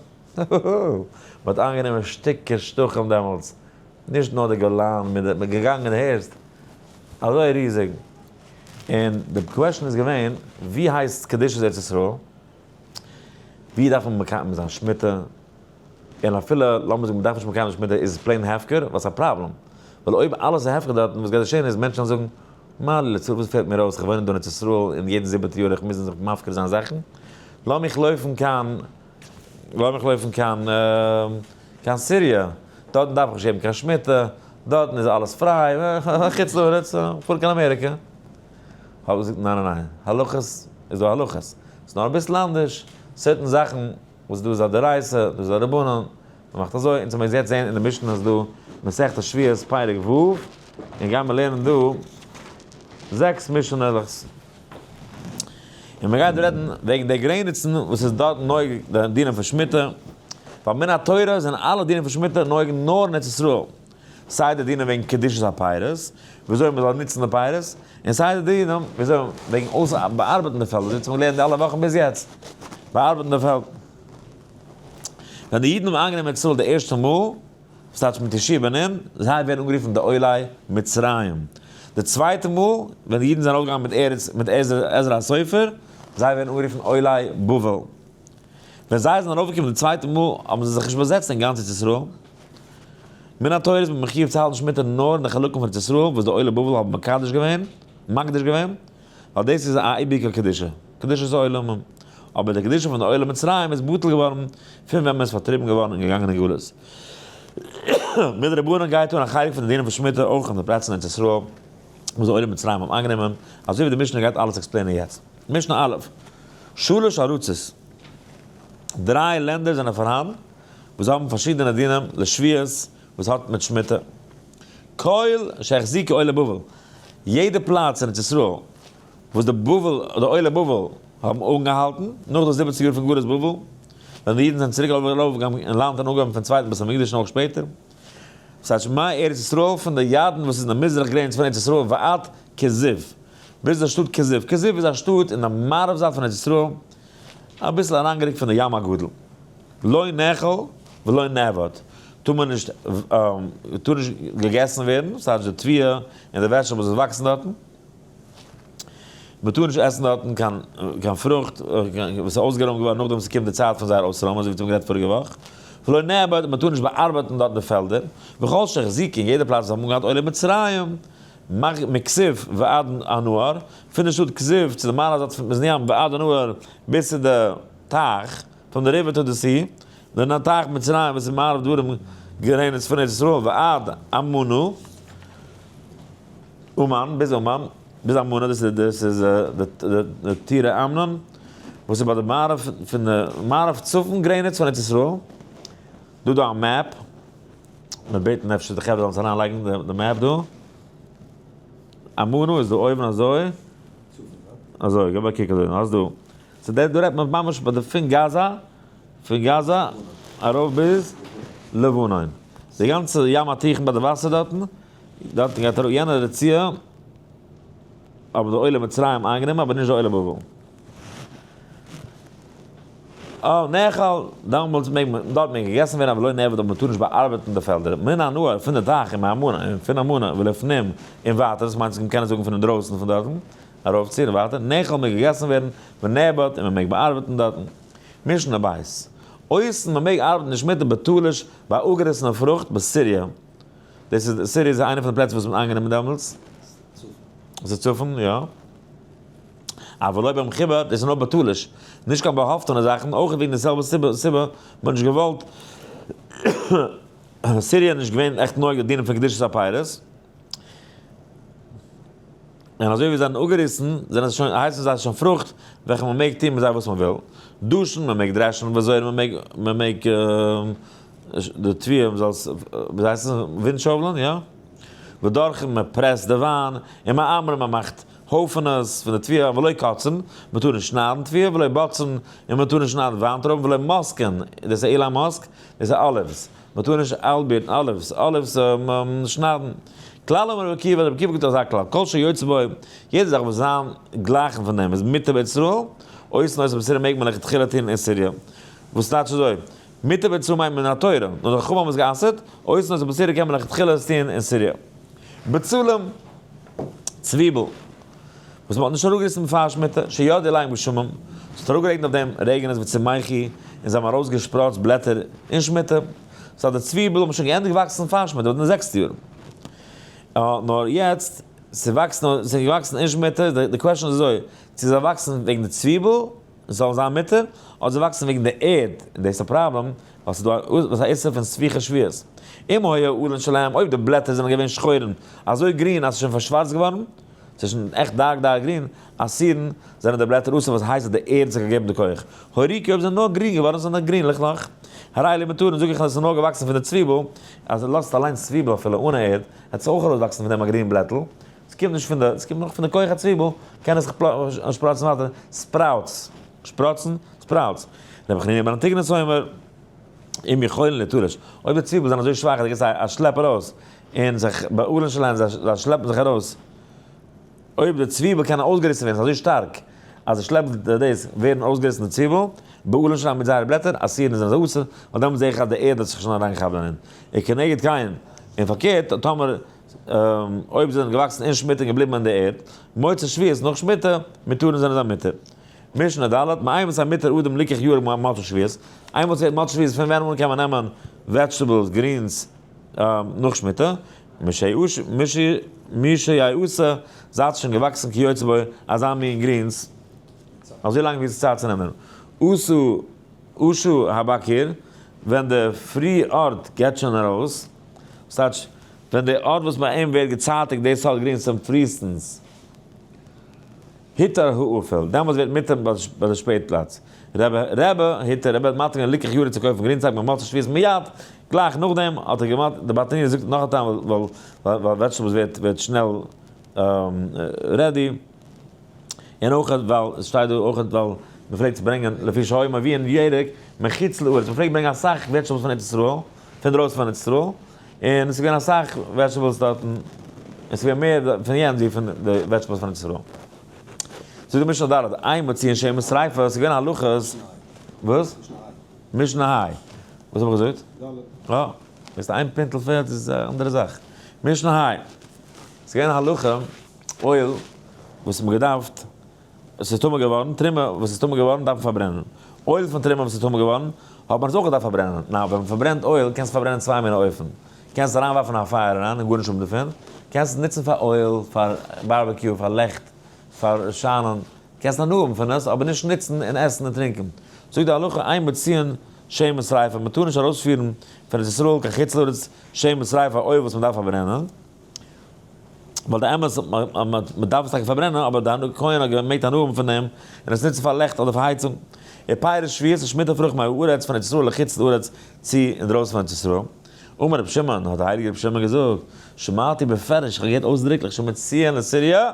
Speaker 1: מ'האט איינגענומען שטיקער שטחים דעמאלטס, נישט נאר די גולן, מ'איז געגאנגען הערסט, אזוי ריזיג. און די question איז געווען, ווי הייסט קדושת ארץ ישראל? ווי דארף מען מקיים זיין שמיטה? און אפילו לאמיר זאגן מ'דארף נישט מקיים זיין שמיטה, איז עס plain הפקר? ווייל ס'איז א פראבלעם. ווייל אויב אלעס איז הפקר דארטן, וואס גייט געשען איז מענטשן וועלן זאגן, מה לי לצרה, וואס פעלט מיר אויס, איך וואוין דא אין ארץ ישראל און יעדן זיבעטע יאר איך מוז זיך מפקיר זיין זאכן, לאמיך לויפן קיין לאמיך לויפן קיין קיין סיריע, דארטן דארף איך נישט געבן קיין שמיטה, דארטן איז אלעס פריי, חוץ לארץ, פאר קיין אמעריקע. האב איך געזאגט ניין ניין ניין, הלכות איז דא הלכות, ס'איז נאר אביסל אנדערש, certain זאכן וואס דא איז א דאורייתא, דא איז א דרבנן, מ'מאכט אזוי, אונז האמיר יעצט זעהן אין די משנה איז דא מסכת שביעית פרק ו', און גיימיר לערנען דא זעקס משנה'לעך. און מען גייט רעדן וועגן די גרעניצן וואס איז דארט נוהג די דינים פון שמיטה, ווייל מן התורה זענען אלע דינים פון שמיטה נוהג נאר אין ארץ ישראל, סיי די דינים וועגן קדושת הפירות, וויאזוי מען זאל נוצן די פירות, און סיי די דינים וויאזוי וועגן אויס באארבעטן די פעלד, אזוי האט מען געלערנט די אלע וואכן ביז יעצט, באארבעטן די פעלד. ווען די אידן האבן איינגענומען ארץ ישראל די ערשטע מאל, ס'טייטש מיט יהושע בן נון, זיי ווערן אנגערופן די עולי מצרים. די צווייטע מאל, ווען די אידן זענען ארויפגעגאנגען מיט ארץ מיט עזרא הסופר, זיי ווערן אנגערופן עולי בבל. ווען זיי זענען ארויפגעקומען די צווייטע מאל, האבן זיי זיך נישט באזעצט אין גאנץ ארץ ישראל. מן התורה איז מען מחיוב צו האלטן שמיטה נאר אין די חלקים פון ארץ ישראל וואס די עולי בבל האבן מקדש געווען, מקדיש געווען, ווייל דאס איז א אייביגע קדושה, קדושת עולמים. אבער די קדושה פון די עולי מצרים איז בטל געווארן פון ווען מען איז פארטריבן געווארן און געגאנגען אין גלות. מדרבנן גייט אן א חלק פון די דינים פון שמיטה אויך אין די פלעצער אין ארץ ישראל וואס די עולי מצרים האבן איינגענומען, אזוי ווי די משנה גייט אלעס explain ען יעצט. משנה א', שלש ארצות, דריי לענדער זענען פארהאן וואס האבן פארשידענע דינים לשביעית וואס האט מיט שמיטה. כל שהחזיקו עולי בבל, יעדע פלאץ אין ארץ ישראל וואס די בבל, די עולי בבל האבן אנגעהאלטן, נאך די זיבעציג יאר פון גלות בבל, ווען די אידן זענען צוריק ארויפגעגאנגען אין לאנד און אנגעהויבן פון צווייטן בית המקדש און אויך שפעטער. ס'הייסט מארץ ישראל פון די ירדן וואס איז אין די מזרח גרעניץ פון ארץ ישראל ועד כזיב, ביז די שטאט כזיב. כזיב איז א שטאט אין די מערב זייט פון ארץ ישראל, אביסל אריינגערוקט פון די ים הגדול. לא נאכל ולא נעבד, טאר מען נישט, טאר נישט געגעסן ווערן, ס'הייסט די תבואה און די vegetables וואס וואקסן דארטן. מען טאר נישט עסן דארטן קיין קיין פרוכט וואס איז אויסגערוימט געווארן נאכדעם וואס ס'קומט די צייט פון זייער אויסרוימען, אזוי ווי מיר האבן גערעדט פאריגע וואך. ולא נעבד, מען טאר נישט באארבעטן דארטן די פעלדער. וכל שהחזיקו, אין יעדע פלאץ וואס האבן אנגעהאלטן עולי מצרים, מכזיב ועד הנהר, פון די שטאט כזיב צו די מערב זייט פון מזרח ים ועד הנהר ביז צו די טייך, פון די river to the sea, די טייך מצרים וואס איז מערב דרום גרעניץ פון ארץ ישראל ועד אמנה, אומאן, ביז אומאן, ביז אמנה, דאס איז דאס איז די טירה אמנון, וואס איז ביי די מערב פון די מערב צפון גרעניץ פון ארץ ישראל, דא דא א map, מיר בעטן אפשר די חברה זאלן עס אריין לייגן די map דא, אמנה איז דא אויבן אזוי, אזוי, געב א קוק אזוי, האסט דא, so דא רעדט מען ממש ביי די פון גאזא, פון גאזא ארויף ביז לבנון, די גאנצע ים התיכון ביי די וואסער דארטן, דארטן גייט אראפ יענע רצועה, האבן די עולי מצרים איינגענומען אבער נישט די עולי בבל. אה, נאכל, דאמאלס מעג מען, דארט מעג געגעסן ווערן אבער לא נעבד אבער מען טאר נישט באארבעטן די פעלדער, מן הנהר, פון די טייך און מהאמנה און פון אמנה ולפנים און ווייטער, דאס מיינט מען קען עס זאגן פון אינדרויסן פון דארטן. ארויפצו און ווייטער, נאכל מעג געגעסן ווערן, ונעבד און מען מעג באארבעטן דארטן. משנה בית. אויסן מען מעג ארבעטן נישט מיט די בתלוש ביי אפגעריסענע פרוכט בסיריע. דאס איז, סיריע איז איינע פון די פלעצער וואס מען האט איינגענומען דעמאלטס. ס'איז צפון, יא. אבל לא במחובר, דאס איז נאר בתלוש. נישט קיין באהאפטענע זאכן, אויך וועגן די זעלבע סיבה, מען האט נישט געוואלט, סיריע איז נישט געווען עכט נוהג די דינים פון קדושת הפירות. און אזוי ווי זיי זענען אפגעריסן, זענען זיי שוין, הייסן זיי שוין פרוכט, וועלכע מען מעג טון מיט זיי וואס מען וויל. דשן, מען מעג דרעשן, וזורע, מען מעג, מען מעג די תבואה, מען זאל עס, ווי הייסט עס, ווינטשאוולען, יא? ודורכין, מען פרעסט די וויין, און מעמרין, מען מאכט הויפענעס פון די תבואה, ולא קוצרין, מען טאר נישט שניידן תבואה, ולא בוצרין, און מען טאר נישט שניידן וויינטרויבן, ולא מוסקין, דאס איז אילן מאסק, דאס איז olives. מען טאר נישט איילבירטן, olives, olives שניידן. כלל אמר רבי עקיבא, רבי עקיבא גיבט אזא כלל, כל שיוצא בו, יעדע זאך וואס זיין גלייכן פון דעם איז מותר בישראל, עושין אותו בסיריע מעג מען לכתחילה טון אין סיריע. וואס טייטש אזוי? מותר בישראל מיינט מן התורה, נאר די חכמים האבן עס גע'אסר'ט, עושין אותו בסיריע קען מען לכתחילה עס טון אין סיריע. בצלים, צוויבל, וואס מען האט נישט אראפגעריסן פאר שמיטה, שירדו עליהם גשמים, ס'האט אראפגערעגנט אויף דעם רעגענעס וצמחו, און זיי האבן ארויסגעשפראצט בלעטער אין שמיטה, so די צוויבל האבן שוין געענדיגט וואקסן פאר שמיטה, אין די זעקסטע יאר. נאר יעצט, ס'וואקסט נאר, ס'איז געוואקסן אין שמיטה, די question איז אזוי, צו זיי וואקסן וועגן די צוויבל, זאלן זיין מותר, אדער זיי וואקסן וועגן די ערד, און דאס איז א פראבלעם, ווייל ס'איז דא א איסור פון ספיחי שביעית. אם היה העלין שלהם, אויב די בלעטער זענען געווען שחורין, אזוי גרין אז ס'איז שוין פארשווארצט געווארן, ס'איז שוין עכט dark dark green, אסורין, זענען די בלעטער אסור וואס הייסט אז די ערד האט זיך געגעבן די כח. הירוקין אויב זענען נאר גרין געווארן זענען גרינליך נאך. הרי אלו מותרין זאג איך אז עס איז נאר געוואקסן פון די צוויבל, אז ער לאזט אליינס צוויבל אפילו אן ערד, וועט עס אויך ארויסוואקסן פון דעם א גרין בלעטל. עס קומט נישט פון די, עס קומט נאך פון די כח הצוויבל, קען עס זיך שפראצן ווייטער, sprouts, שפראצן, sprouts. רבי חנינא בן אנטיגנוס אומר, אם יכולין ליתרש, אויב די צוויבל זענען אזוי שוואך אז דו גיבסט זיי א שלעפ ארויס, און זיך בעלן שלהם, זיי שלעפן זיך ארויס, אויב די צוויבל קען אויסגעריסן ווערן, ס'איז אזוי שטארק אז עס שלעפט די דאס, ווערן אויסגעריסן די צוויבל, בעלן שלהם מיט זייערע בלעטער, אסורין זענען זיי אסור, ווייל דעמאלטס זע איך אז די ערד האט זיך שוין אריינגעכאפט דערין. וכנגד כן, און פארקערט, טאמער אויב זיי זענען געוואקסן אין שמיטה און געבליבן אין די ערד, מוצאי שביעית נאך שמיטה, מותרין זענען זיי מותר. משנה ד', מאימתי מותר אדם ליקח ירק מוצאי שביעית, איינמאל ס'ווערט מוצאי שביעית פון ווען אן קען מען נעמען vegetables, greens, נאך שמיטה, משיעשה, זייט שוין געוואקסן כיוצא בו אזא מין greens, אזוי לאנג ווי עס איז צייט צו נעמען. עשו עשו הבקיר, ווען די פרי ארט געט שוין ארויס, ס'טייטש ווען די ארט וואס ביי אים ווערט געצייטיגט די סארט greens צום פריסטנס. היתר האפל, דעמאלטס ווערט מותר ביי די שפעט פלאץ. רבי רבי היתר, רבי האט מתיר געווען ליקח יארע צו קויפן גרינצייג במוצאי שביעית מיד, גלייך נאכדעם האט ער געמאכט, די ברטנורא זאגט נאך א טעם ווייל vegetables ווערט ווערט שנעל ready, און אויך ווייל עס שטייט דא אויך ווייל מען פלעגט ברענגען לפי שהיו מביאין ירק מחוץ לארץ, מען פלעגט ברענגען אסאך vegetables פון ארץ ישראל, פון דרויסן פון ארץ ישראל, און עס איז געווען אסאך vegetables דארטן, און עס איז געווען מער פון יענץ ווי פון די vegetables פון ארץ ישראל. זאגט די משנה ד', אין מוציאין שמן שריפה, עס איז געווען הלכות, וואס? משנה ה'. וואס האב איך געזאגט? אה, ביסט איין פינטל פעלט איז א אנדערע זאך. משנה ה'. עס איז געווען הלכה, oil, וואס מען געדארפט עס איז טמא געווארן, תרומה וואס איז טמא געווארן דארף מען פארברענען. oil פון תרומה וואס איז טמא געווארן, האט מען עס אויך געדארפט פארברענען. now, ווען מען פארברענט oil, קענסטו פארברענען צוויי מיני אופן. קענסט אריינווארפן א פייער אריין און גארנישט האבן דערפון. קענסט עס נוצן פאר oil, פאר barbecue, פאר לעכט, פאר שיינען. קענסט הנאה האבן פון עס, אבער נישט נוצן און עסן און טרינקען. זאגט די הלכה, אין מוציאין שמן שריפה, מען טאר נישט ארויספירן פון ארץ ישראל קיין חוץ לארץ שמן שריפה, oil וואס מען דארף פארברענען. ווייל די אמת מען דארף עס טאקע פארברענען אבער די כהן האט געמעגט הנאה האבן פון דעם און עס נוצן פאר לעכט אדער פאר הייצונג. ופירות שביעית און שמיטה פרוכט מהארץ פון ארץ ישראל לחוץ לארץ צו אינדרויסן פון ארץ ישראל. אמר רבי שמעון, האט דער הייליגער רבי שמעון געזאגט, שמעתי בפירוש, איך האב געהערט אויסדריקליך, שמוציאין לסוריה,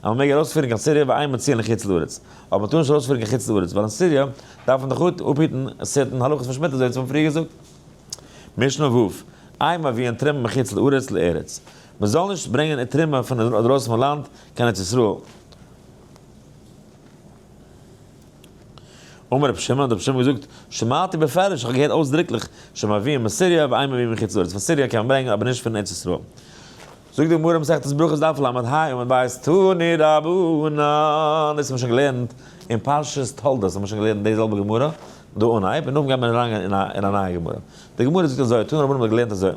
Speaker 1: אז מען מעג ארויספירן קיין סיריע ואין מוציאין לחוץ לארץ, אבער מען טאר נישט ארויספירן קיין חוץ לארץ, ווייל אין סיריע דארף מען דאך אפהיטן certain הלכות פון שמיטה אזוי ווי אונז האבן פריער געזאגט. משנה ו', אין מביאין תרומה מחוץ לארץ לארץ, מען זאל נישט ברענגען תרומה פון אדרויסן פון לאנד קיין ארץ ישראל. אמר רבי שמעון, האט רבי שמעון געזאגט, שמעתי בפירוש, איך האב געהערט אויסדריקליך, שמביאין מסוריא ואין מביאין מחוץ לארץ, פון סיריע קען מען ברענגען אבער נישט פון ארץ ישראל. זאגט די גמרא מסכת ברכות דף ל"ה עמוד ב' תנו רבנן, דאס האבן מיר שוין געלערנט אין פרשת תולדות האבן מיר שוין געלערנט די זעלבע גמרא דא אנהייב און נאכדעם גייט מען אריינגיין אין א נייע גמרא. די גמרא זאגט אזוי, תנו רבנן האט געלערנט אזוי,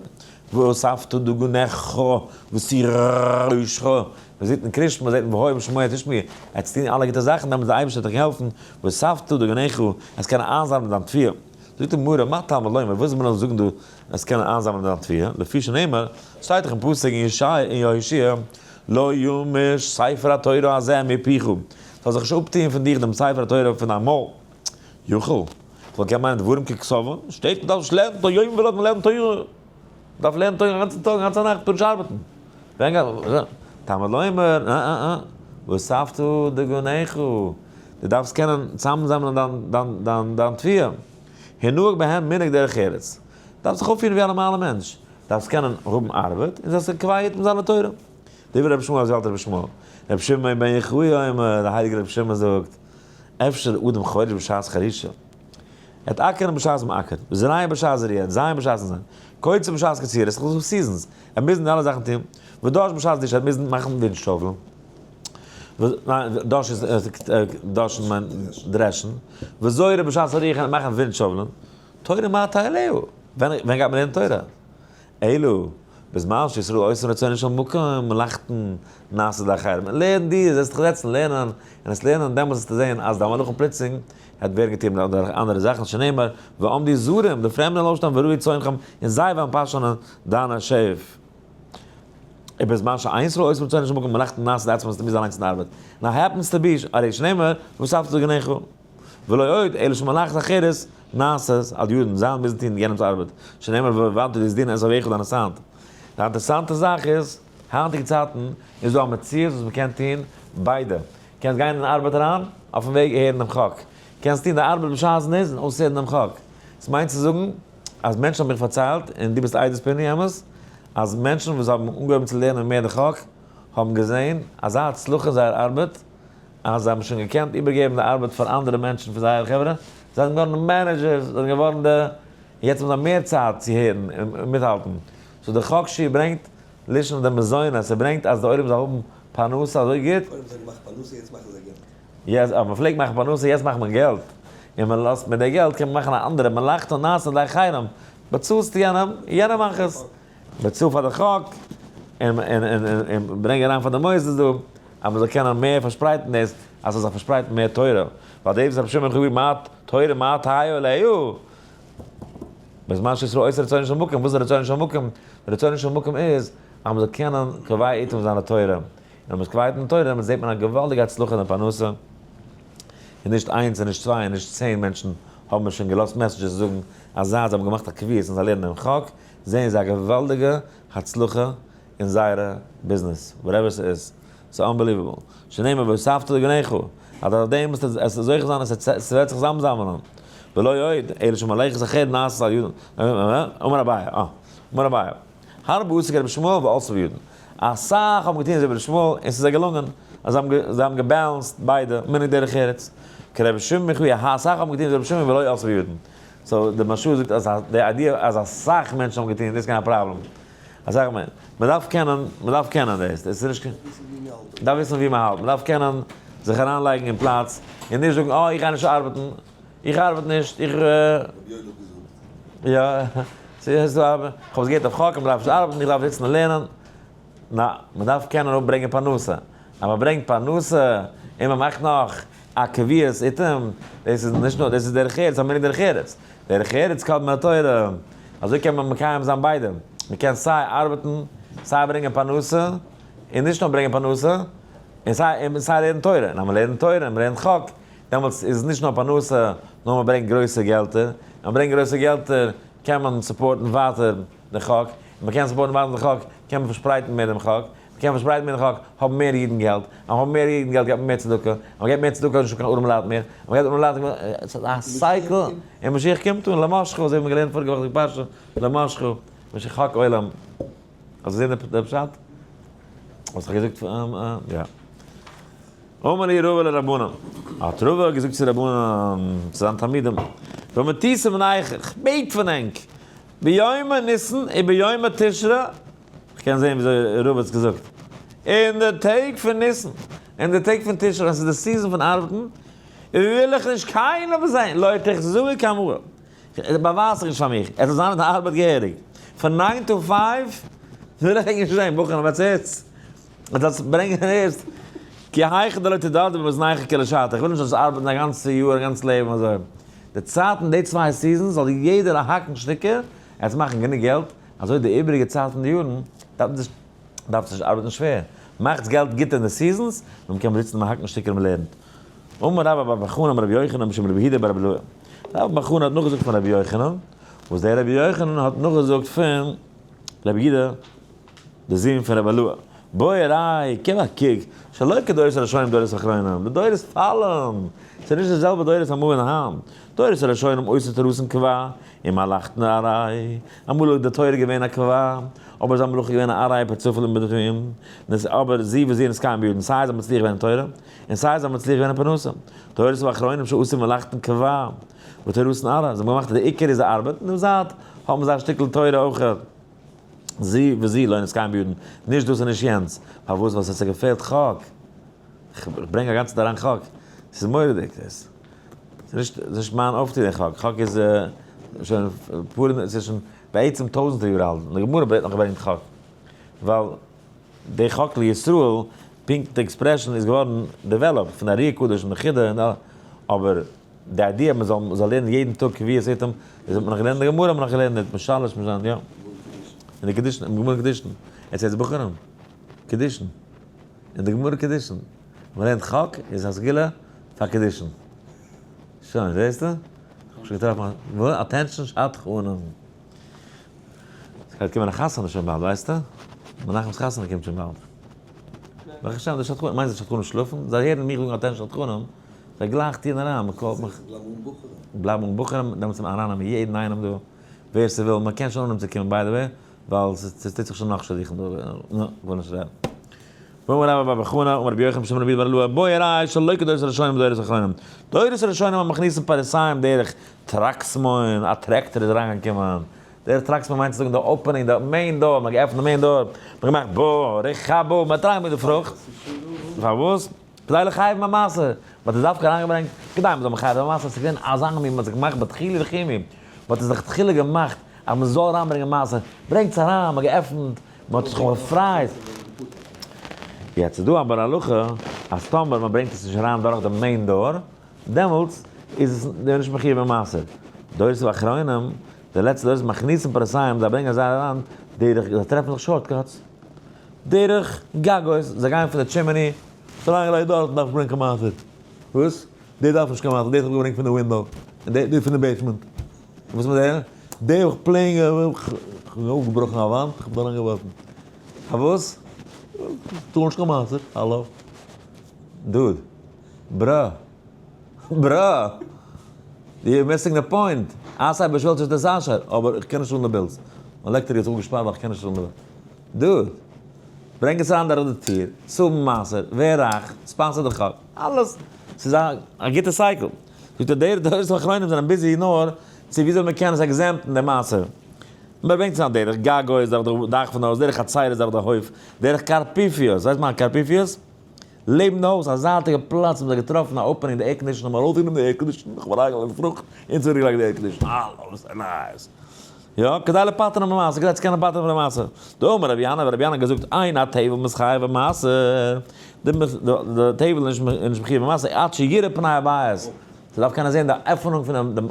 Speaker 1: ואספת דגנך ותירושך, מען זעט אין קרישמע, מען זעט אין והיה אם שמוע תשמעו, עטס טון אלע גוטע זאכן דעמאלטס דער אייבערשטער וועט דיך העלפן, ואספת דגנך, עס קען איינזאמלען דיין תבואה. זאגט די גמרא, מה תלמוד לומר, וואס זאל מען זאגן דא עס קען איינזאמלען דיין תבואה, לפי שנאמר, שטייט דאך אין פסוק אין ישעי' אין יהושע, לא ימוש ספר התורה הזה מפיך, ס'זאל זיך נישט אפטוהן פון דיך דעם ספר התורה פון דיין מויל. יכול, כ'וואלט געקענט מיינען דברים ככתבן, שטייט מ'דארף נישט לערנען תורה יום ולילה, מ'לערנט תורה, מ'דארף לערנען תורה א גאנצן טאג, א גאנצע נאכט, טאר נישט ארבעטן. ווען גייט, תלמוד לומר, אה אה אה, ואספת דגנך, דו דארפסט קענען צאמזאמלען דיין דיין דיין דיין תבואה, הנהג בהם מנהג דרך ארץ, דארפסט זיך אויפפירן ווי א נארמאלער מענטש, דארפסט קענען האבן ארבעט, און זאלסט קובע עתים זיין לתורה. דברי רבי שמואל אזוי האלט רבי שמואל. רבי שמעון בן יוחאי אומר, דער הייליגער רבי שמעון זאגט, אפשר אדם חורש בשעת חרישה, עט אקערן בשעת מען אקערט, זרעין בשעת זריעה, זייען בשעת זייען, קוצר בשעת קצירה, עס איז דאך seasons, ער מוזן די אלע זאכן טון, ודש בשעת דישה, ער מוזן מאכן ווינטשאוולן, ניין, דש איז דשן מיינט דרעשן, וזורה בשעת הרוח, מאכן ווינטשאוולן, תורה מה תעלהו, ווען גייט מען לערנען תורה? אלא, בזמן שישראל עושים רצונו של מקום, מלאכתן נעשית לאחרים. לערן דיר, זאלסט דיך זעצן לערנען, און עס לערנען, דעמאלטס וועסטו זען אז דיין מלאכה פלוצלינג וועט ווערן געטון דורך אנדערע זאכן, שנאמר, ועמדו זרים, די פרעמדע וועלן אויפשטיין ורעו צאנכם, און זיי וועלן פאשענען דיינע שעף. ובזמן שאין ישראל עושים רצונו של מקום, מלאכתן נעשית לעצמם, וועסטו מוזן אליינס טון די ארבעט. Now happens to be, הרי שנאמר, ואספת דגנך. ולא עוד, אלא שמלאכת אחרת נעשית על ידן, זיי מוזן טון יענעמ'ס ארבעט, שנאמר והבנת דאס דין את אויביך דיינע פיינט. די אינטערעסאנטע זאך איז, היינטיגע צייטן איז דא א מציאות וואס מ'קען טון ביידע. קענסט גיין אין ארבעט אריין, אויפן וועג הערן דעם חק. קענסט טון די ארבעט בשעת'ן דאס און אויסהערן דעם חק. עס מיינט צו זאגן אז מענטשן האבן מיך פארציילט, און דו ביסט עדות פיני, אמת? אז מענטשן וואס האבן אנגעהויבן צו לערנען מער די חק, האבן געזען אזא הצלחה אין זייער ארבעט, אז זיי האבן שוין געקענט איבערגעבן די ארבעט פאר אנדערע מענטשן פון זייער חברה, זיי זענען געווארן די managers, זיי זענען געווארן די, און יעצט האבן זיי מער צייט צו הערן און מיטהאלטן. so די חק שיעור ברענגט לישנא דמזונא, ס'ברענגט אז די עולם זאל האבן פרנסה אזוי גוט.
Speaker 2: קודם האבן זיי געמאכט פרנסה יעצט מאכן זיי געלט.
Speaker 1: יעצט, אה, מ'פלעגט מאכן פרנסה יעצט מאכט מען געלט, און מען לאזט מיט די געלט קען מען מאכן א אנדערע מלאכתו נעשה לאחרים, באצאלסט יענעם, יענער מאכט עס. באצאל פאר די חק, און און ברענג אריין פאר די מוסדות דא, אז מען זאל קענען מער פארשפרייטן דאס, אז ס'זאל זיך פארשפרייטן מער תורה, ווייל דאס וואס רבי שמעון בן יוחאי מה תורה מה תהא עליה, בזמן שישראל עושה רצונו של מקום, וואס איז רצונו של מקום? רצונו של מקום איז אז מען זאל קענען קובע עתים זיין לתורה, און אז מען איז קובע עתים לתורה דעמאלטס זעט מען א געוואלדיגע הצלחה אין די פרנסה, און נישט איינס און נישט צוויי און נישט 10 מענטשן האבן מיר שוין געלאזט messages זאגן אז זייט זיי האבן געמאכט א קביעות און זיי לערנען דעם חק, זעען זיי א געוואלדיגע הצלחה אין זייערע ביזנעס, whatever ס'איז, ס'איז unbelievable, שנאמר ואספת דגנך, אז דורך דעם וועסטו עס זוכה זיין אז ס'וועט זיך צוזאמזאמלען, ולא עוד, אלא שמלאכת אחר נעשית על ידן, אמר אביי, אה, אמר אביי, הרבה עשו כרבי ישמעאל ועלתה בידן, אסאך האבן געטון אזוי ווי רבי ישמעאל און ס'איז זיי געלונגען, אז זיי האבן גע balance ט ביידע, מנהג דרך ארץ, כרבי שמעון בן יוחאי, אסאך האבן געטון אזוי ווי רבי שמעון ולא עלתה בידן. so די מהרש"א זאגט אז די idea אז אסאך מענטשן האבן געטון דאס איז קיין פראבלעם. אסאך מענ. מען דארף קענען, מען דארף קענען דאס. דאס איז נישט קיין. מען דארף וויסן ווי מען האלט. מען דארף קענען זיך אריינלייגן אין פלאץ און נישט זאגן אה איך גיי נישט ארבעטן. איך ארבעט נישט. איך.
Speaker 2: רבי יואל האט געזאגט.
Speaker 1: יא. ס'איז דא ארבעט. כ'האב עס געהערט אויף חק, מען דארף נישט ארבעטן, איך דארף זיצן און לערנען. נא, מען דארף קענען אראפברענגען פרנסה. אז מען ברענגט פרנסה און מען מאכט נאך א קביעות עתים, דאס איז נישט נאר, דאס איז דרך ארץ, א מנהג דרך ארץ. דרך ארץ קדמה לתורה. אזוי קען מען מקיים זיין ביידע. מען קען סיי ארבעטן, סיי ברענגען פרנסה, און נישט נאר ברענגען פרנסה, און סיי און סיי לערנען תורה. און אז מען לערנט תורה און מען לערנט חק, דעמאלטס איז נישט נאר פרנסה, נאר מען ברענגט גרויסע געלטער. און מען ברענגט גרויסע געלטער, קען מען support ן ווייטער די חק. און מען קען support ן ווייטער די חק, קען מען פארשפרייטן מער דעם חק. מ'קען פארשפרייטן מער חק, האבן מער אידן געלט, אז מ'האבן מער אידן געלט געבט מען מער צדקה, אז מ'געבט מער צדקה איז נישטא קיין ארעמע לייט מער, אז מ'געבט ארעמע לייט ס'איז א cycle, און משיח קומט אן, למשחו, אזוי ווי מ'האט געלערנט פאריגע וואך די פרשה, למשחו, משיח חק עולם, האסט געזען די פשט? וואס איך האב געזאגט? יא. אמר להו רבא לרבנן, האט רבא געזאגט צו רבנן, צו זיינע תלמידים, במטותא מינייכו, איך בעט פון ענק, ביומי ניסן וביומי תשרי. כ'קען זען וויאזוי רב האט עס געזאגט. אין די טעג פון ניסן, אין די טעג פון תשרי, ווען ס'איז די season פון ארבעטן, וויל איך נישט קיינעם זען, לא תחזו כמוה. באווייזט זיך נישט פאר מיך, עס זאל זיין אין די ארבעט געהעריג. פון nine to five וויל איך ענק נישט זען, בחורים וואטס איטס? זאלסט ברענגען ערשט, כי היכי דלא תדרדר במאזניך כלשעתה, איך וויל נישט זאלסט ארבעטן א גאנצע יאר, א גאנץ לעבן אזוי. די צייט אין די צוויי seasons זאל יעדער האקן שטיקער, עטס מאכן גענוג געלט, אזוי די איבעריגע צייט פון די יארן דארף מען דארפסט נישט ארבעטן שווער, מאכטס געלט גוט אין די seasons, נאר מ'קען זיצן און האקן שטיקער און מ'לערנט. אמר רבה בר בר חנה אמר רבי יוחנן משום רבי יהודה בר רבי אלעאי. רבה בר חנה האט נאכגעזאגט פון רבי יוחנן, וואס דער רבי יוחנן האט נאכגעזאגט פון רבי יהודה דער זון פון רבי אלעאי. בוא וראה, קום א קוק, שלא כדורות הראשונים דורות אחרונים, די דורות פאלן, ס'איז נישט די זעלבע דורות אמאל און היינט, דורות הראשונים עושין תורתן קבע, ומלאכתן עראי, אמאל איז די תורה געווען א קבע, אבער זיין מלאכה געווען א עראי פרצופים לבתים, אבער זי וזי נתקיים בידן, סיי זיי מצליח געווען אין תורה, און סיי זיי מצליח געווען אין פרנסה. דורות האחרונים שעשו מלאכתן קבע, ותורתן עראי, זיי האבן געמאכט אז די עיקר איז די ארבעט, און דעם זייט האבן זיי א שטיקל תורה אויך. זי וזי לא נתקיים בידן, נישט דאס און נישט יענץ, פארוואס? ווייל עס האט זיי געפעלט חק. איך ברענג א גאנצע צייט אריין חק, ס'איז מורא'דיג דאס. ס'איז נישט מיין אויפטו דער חק, חק איז שוין פאר, ס'איז שוין בעצם טויזנטער יאר אלט, אין די גמרא ווערט נאך געברענגט חק, ווייל די חק לישראל, פונקט די expression איז געווארן developed פון ארי הקדוש און די חידא און אלע, אבער די idea אז מען זאל לערנען יעדן טאג קביעות עתים, דאס האט מען נאך געלערנט אין די גמרא, האט מען נאך געלערנט מיט משלש מיט זיין, יא. אין די קידושין, אין גמרא קידושין, עטס הערטס בחורים? קידושין. אין די גמרא קידושין. מען לערנט חק איז א סגולה פאר קידושין. שוין, זעסטו? כ'האב שוין געטראפן א, וואס? attention שדכנים. ס'גייט קומען א חתונה שוין באלד, ווייסטו? מנחם'ס חתונה קומט שוין באלד. ברוך השם די שדכנים, מיינסט די שדכנים שלאפן? זיי הערן מיך זאגן attention שדכנים, זיי גלייך טוען אריין, מען call ט מיך.
Speaker 2: בלייבן אן בחורים.
Speaker 1: בלייבן אן בחורים, דעמאלטס וועט מען ארייננעמען יעדן איינעם דא, ווער ס'וויל, מען קען שוין אנהויבן צו קומען by the way, ווייל ס'טוט זיך שוין נאך שידוכים דא, נו, כ'וויל נישט רעדן. ואמר רבה בר בר חנה, אמר רבי יוחנן בשם רבי יהודה בר אלעאי, בוא וראה שלא כדורות הראשונים ודורות אחרונים. דורות הראשונים המכניסים פרסיים דרך טרקסמון, א טרעקטער איז אריינגעקומען. דרך טרקסמון מיינט צו זאגן די opening, די main door, מ'האט געעפנט די main door, מ'האט געמאכט ברוך הבא, מ'האט אריינגעברענגט די פרוכט. פארוואס? כדי לחייב במעשר. מ'האט עס דווקא אריינגעברענגט כדי מ'זאל מחייב זיין במעשר, ס'איז געווען אזא מין, מ'האט זיך געמאכט בדחילו ורחימו, מ'האט עס לכתחילה געמאכט אז מ'זאל אריינברענגען מעשר, ברענגטס אריין, מ'האט געעפנט, מען האט זיך געפרייט. יעצט איז דא אבער א הלכה אז טאמער מען ברענגט עס נישט אריין דורך די main door, דעמאלטס איז עס נישט מחיוב במעשר. דורות האחרונים, די לעצטע דורות מכניסים פרסיים, זיי ברענגען זיי אריין דרך, זיי טרעפן זיך shortcuts, דרך גגות, זיי גייען פון די chimney, זיי אריינגעלייגט דארט, דארף נישט ברענגען קיין מעשר. וואס? דער דארף נישט קיין מעשר, דער האט געברענגט פון די window, און דער פון די basement. וואס מיט דער? דער האט plain כ'האב אויפגעבראכן א וואנט, כ'האב אריינגעווארפן. פארוואס? טאר נישט קיין מעשר, האלא. דוד. ברא. ברא. you missing the point. עשה בשביל שתתעשר, אבער איך קען נישט צאלן די bills. מיין עלעקטריק איז אפגעשפארט ווייל איך קען נישט צאלן די bills. דוד. ברענג עס אריין דורך די טיר, צאל מעשר, ווער רייך, sponsor די חק. אלעס. ס'איז א גוטע cycle. זאגט ער די דורות האחרונים זענען busy נאר צו וויאזוי מען קען עס exempt ן די מעשר. מען ברענגט עס אן דרך גגות דורך די דאך פון די הויז, דרך חצרות דורך די הויף, דרך קרפיפיות, ווייסט מה קרפיפיות? לעבן די הויז א זייטיגע פלאץ האבן זיי געטראפן א opening די air condition האבן ארויסגענומען די air condition, איך האב אריינגעלייגט די פרוכט און צוריקגעלייגט די air condition, האלא וואס איז נייעס? יא, כדי לפטרן ממעשר, כדי צו קענען פטר'ן פון די מעשר. דאמר רבי ינאי, רבי ינאי האט געזאגט, אין הטבל מתחייב במעשר, די טבל איז נישט מחויב במעשר, עד שיראה פני הבית, ס'דארף קענען זען די עפענונג פון דעם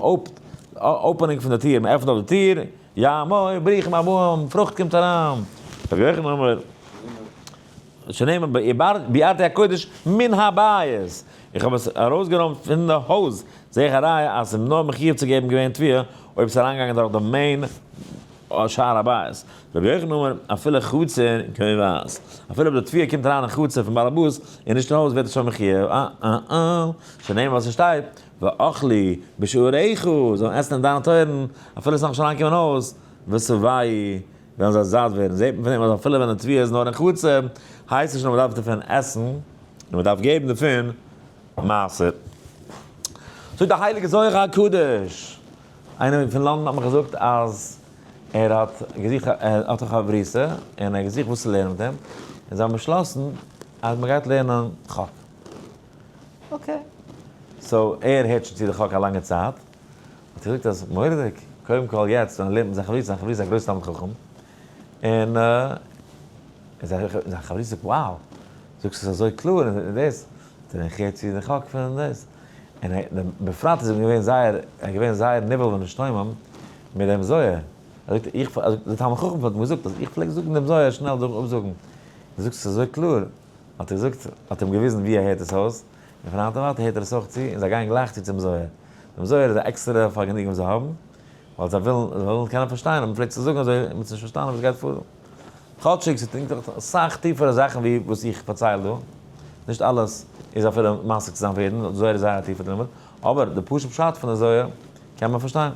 Speaker 1: opening פון די טיר, מ'עפנט אויף די טיר, יעמוד, ברוכים הבאים, פרוכט קומט אריין. רבי יוחנן אמר, שנאמר בערתי הקודש מן הבית, איך האב עס ארויסגענומען פון די הויז, זעה איך א ראיה אז ס'איז נאר מחיוב צו געבן געווען תבואה אויב ס'איז אריינגעגאנגען דורך די main שער הבית. רבי יוחנן אמר אפילו חצר קובעת, אפילו אויב די תבואה קומט אריין אין חצר פון בעל הבית און נישט אין הויז ווערט עס שוין מחיוב, אה אה אה, שנאמר וואס ס'שטייט ואכלו בשעריך, זאלן עסן אין דיינע טויערן אפילו ס'איז נאכנישט אריינגעקומען אין הויז, ושבעו וועלן זיי זאט ווערן, זעט מען פון דעם אז אפילו ווען די תבואה איז נאר אין חצר, הייסט נישט אז מען דארף דערפון עסן, און מען דארף געבן דערפון מעשר. זאגט דער הייליגער זוהר הקדוש, איינער פון לאנדאן האט מיך געזאגט אז ער האט געזוכט, ער האט א חברותא, און ער האט געזוכט וואס צו לערנען מיט אים, און זיי האבן באשלאסן אז מען גייט לערנען חק. Okay. So ער הערט שוין צו די חק א לאנגע צייט, האט ער געזאגט אז מורא'דיג, קודם כל יעצט ווען ער לערנט מיט זיין חברותא, זיין חברותא איז א גרויסע תלמיד חכם, און זיין חברותא זאגט wow, זאגסט עס אזוי קלאר און דאס, זאגט ער איך הער צו די חק פון דאס, און בפרט איז אים געווען זייער, ער איז געווען זייער נבהל ונשתומם מיט דעם זוהר, ער זאגט איך, דער תלמיד חכם האט אים געזאגט אז איך פלעג זאגן דעם זוהר שנעל דורך אפזאגן, דו זאגסט עס אזוי קלאר, האט ער געזאגט, האט אים געוויזן ווי ער הערט עס אויס, און פון היינט און ווייטער הערט ער עס אויך צו, און זיי גייען גלייך צו צום זוהר. דעם זוהר איז א עקסטערע פארגעניגן וואס זיי האבן, ווייל זיי ווילן, זיי ווילן קענען פארשטיין, אבער מ'פלעגט צו זאגן אזוי, מ'האט נישט פארשטאנען וואס גייט פאר. כאטשיג ס'טרינקט דאך אסאך טיפערע זאכן ווי וואס איך פארצייל דא, נישט אלעס איז אפילו משיג צו זיין פאר יעדן, זוהר איז זייער א טיפער לימוד, אבער די פשוט פשט פון די זוהר קען מען פארשטיין.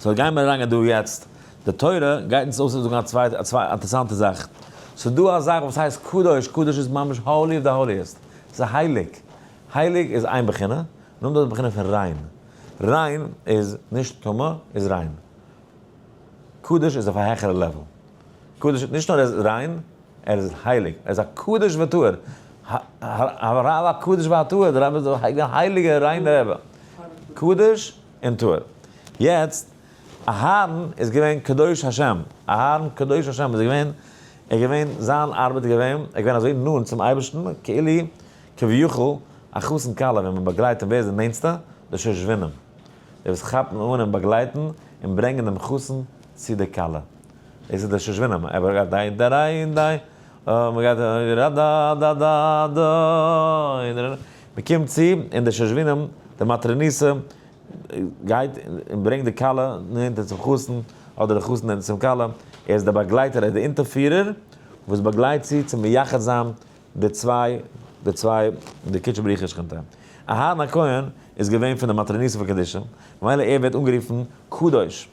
Speaker 1: So גייען מיר אריינגיין דא יעצט, די תורה גייט אונז אויסזאגן א צווייטע, א צוויי אינטערעסאנטע זאך. ס'איז דא א זאך וואס הייסט קדוש, קדוש איז ממש holy of the holiest, ס'איז הייליג. הייליג איז איין בחינה, נאכדעם דא די בחינה פון ריין. ריין איז נישט טמא, איז ריין. קדוש איז אויף א העכערע level. קדוש, נישט נאר ער איז ריין, ער איז הייליג. ער איז א קדוש וטהור. הרב הקדוש והטהור, דער רבי איז א הייליגער ריינער רבי. קדוש און טהור. יעצט, אהרן איז געווען קדוש השם. אהרן קדוש השם איז געווען, ער איז געווען, זיין ארבעט איז געווען, ער איז געווען אזוי נאנט צום אייבערשטן, כאילו כביכול א חתן כלה ווען מען באגלייט אים ווער איז די נענסטע? די שושבינים. די וואס כאפן אן און באגלייטן און ברענגען דעם חתן צו די כלה. דאס איז די שושבינים. ער גייט דיי דיי דיי, מען גייט רא דא דא דא דא, מען קומט צו און די שושבינים, די מטרוניתא, גייט און ברענגט די כלה נענטער צום חתן, אדער די חתן נענטער צום כלה, ער איז דער באגלייטער, ער איז דער אונטערפירער וואס באגלייט צו צו מייחד זיין די צוויי, די צוויי, די קודשא בריך הוא ושכינתיה. אהרן הכהן איז געווען פון די מטרוניתא פון קדושה, ממילא ער ווערט אנגערופן קדוש.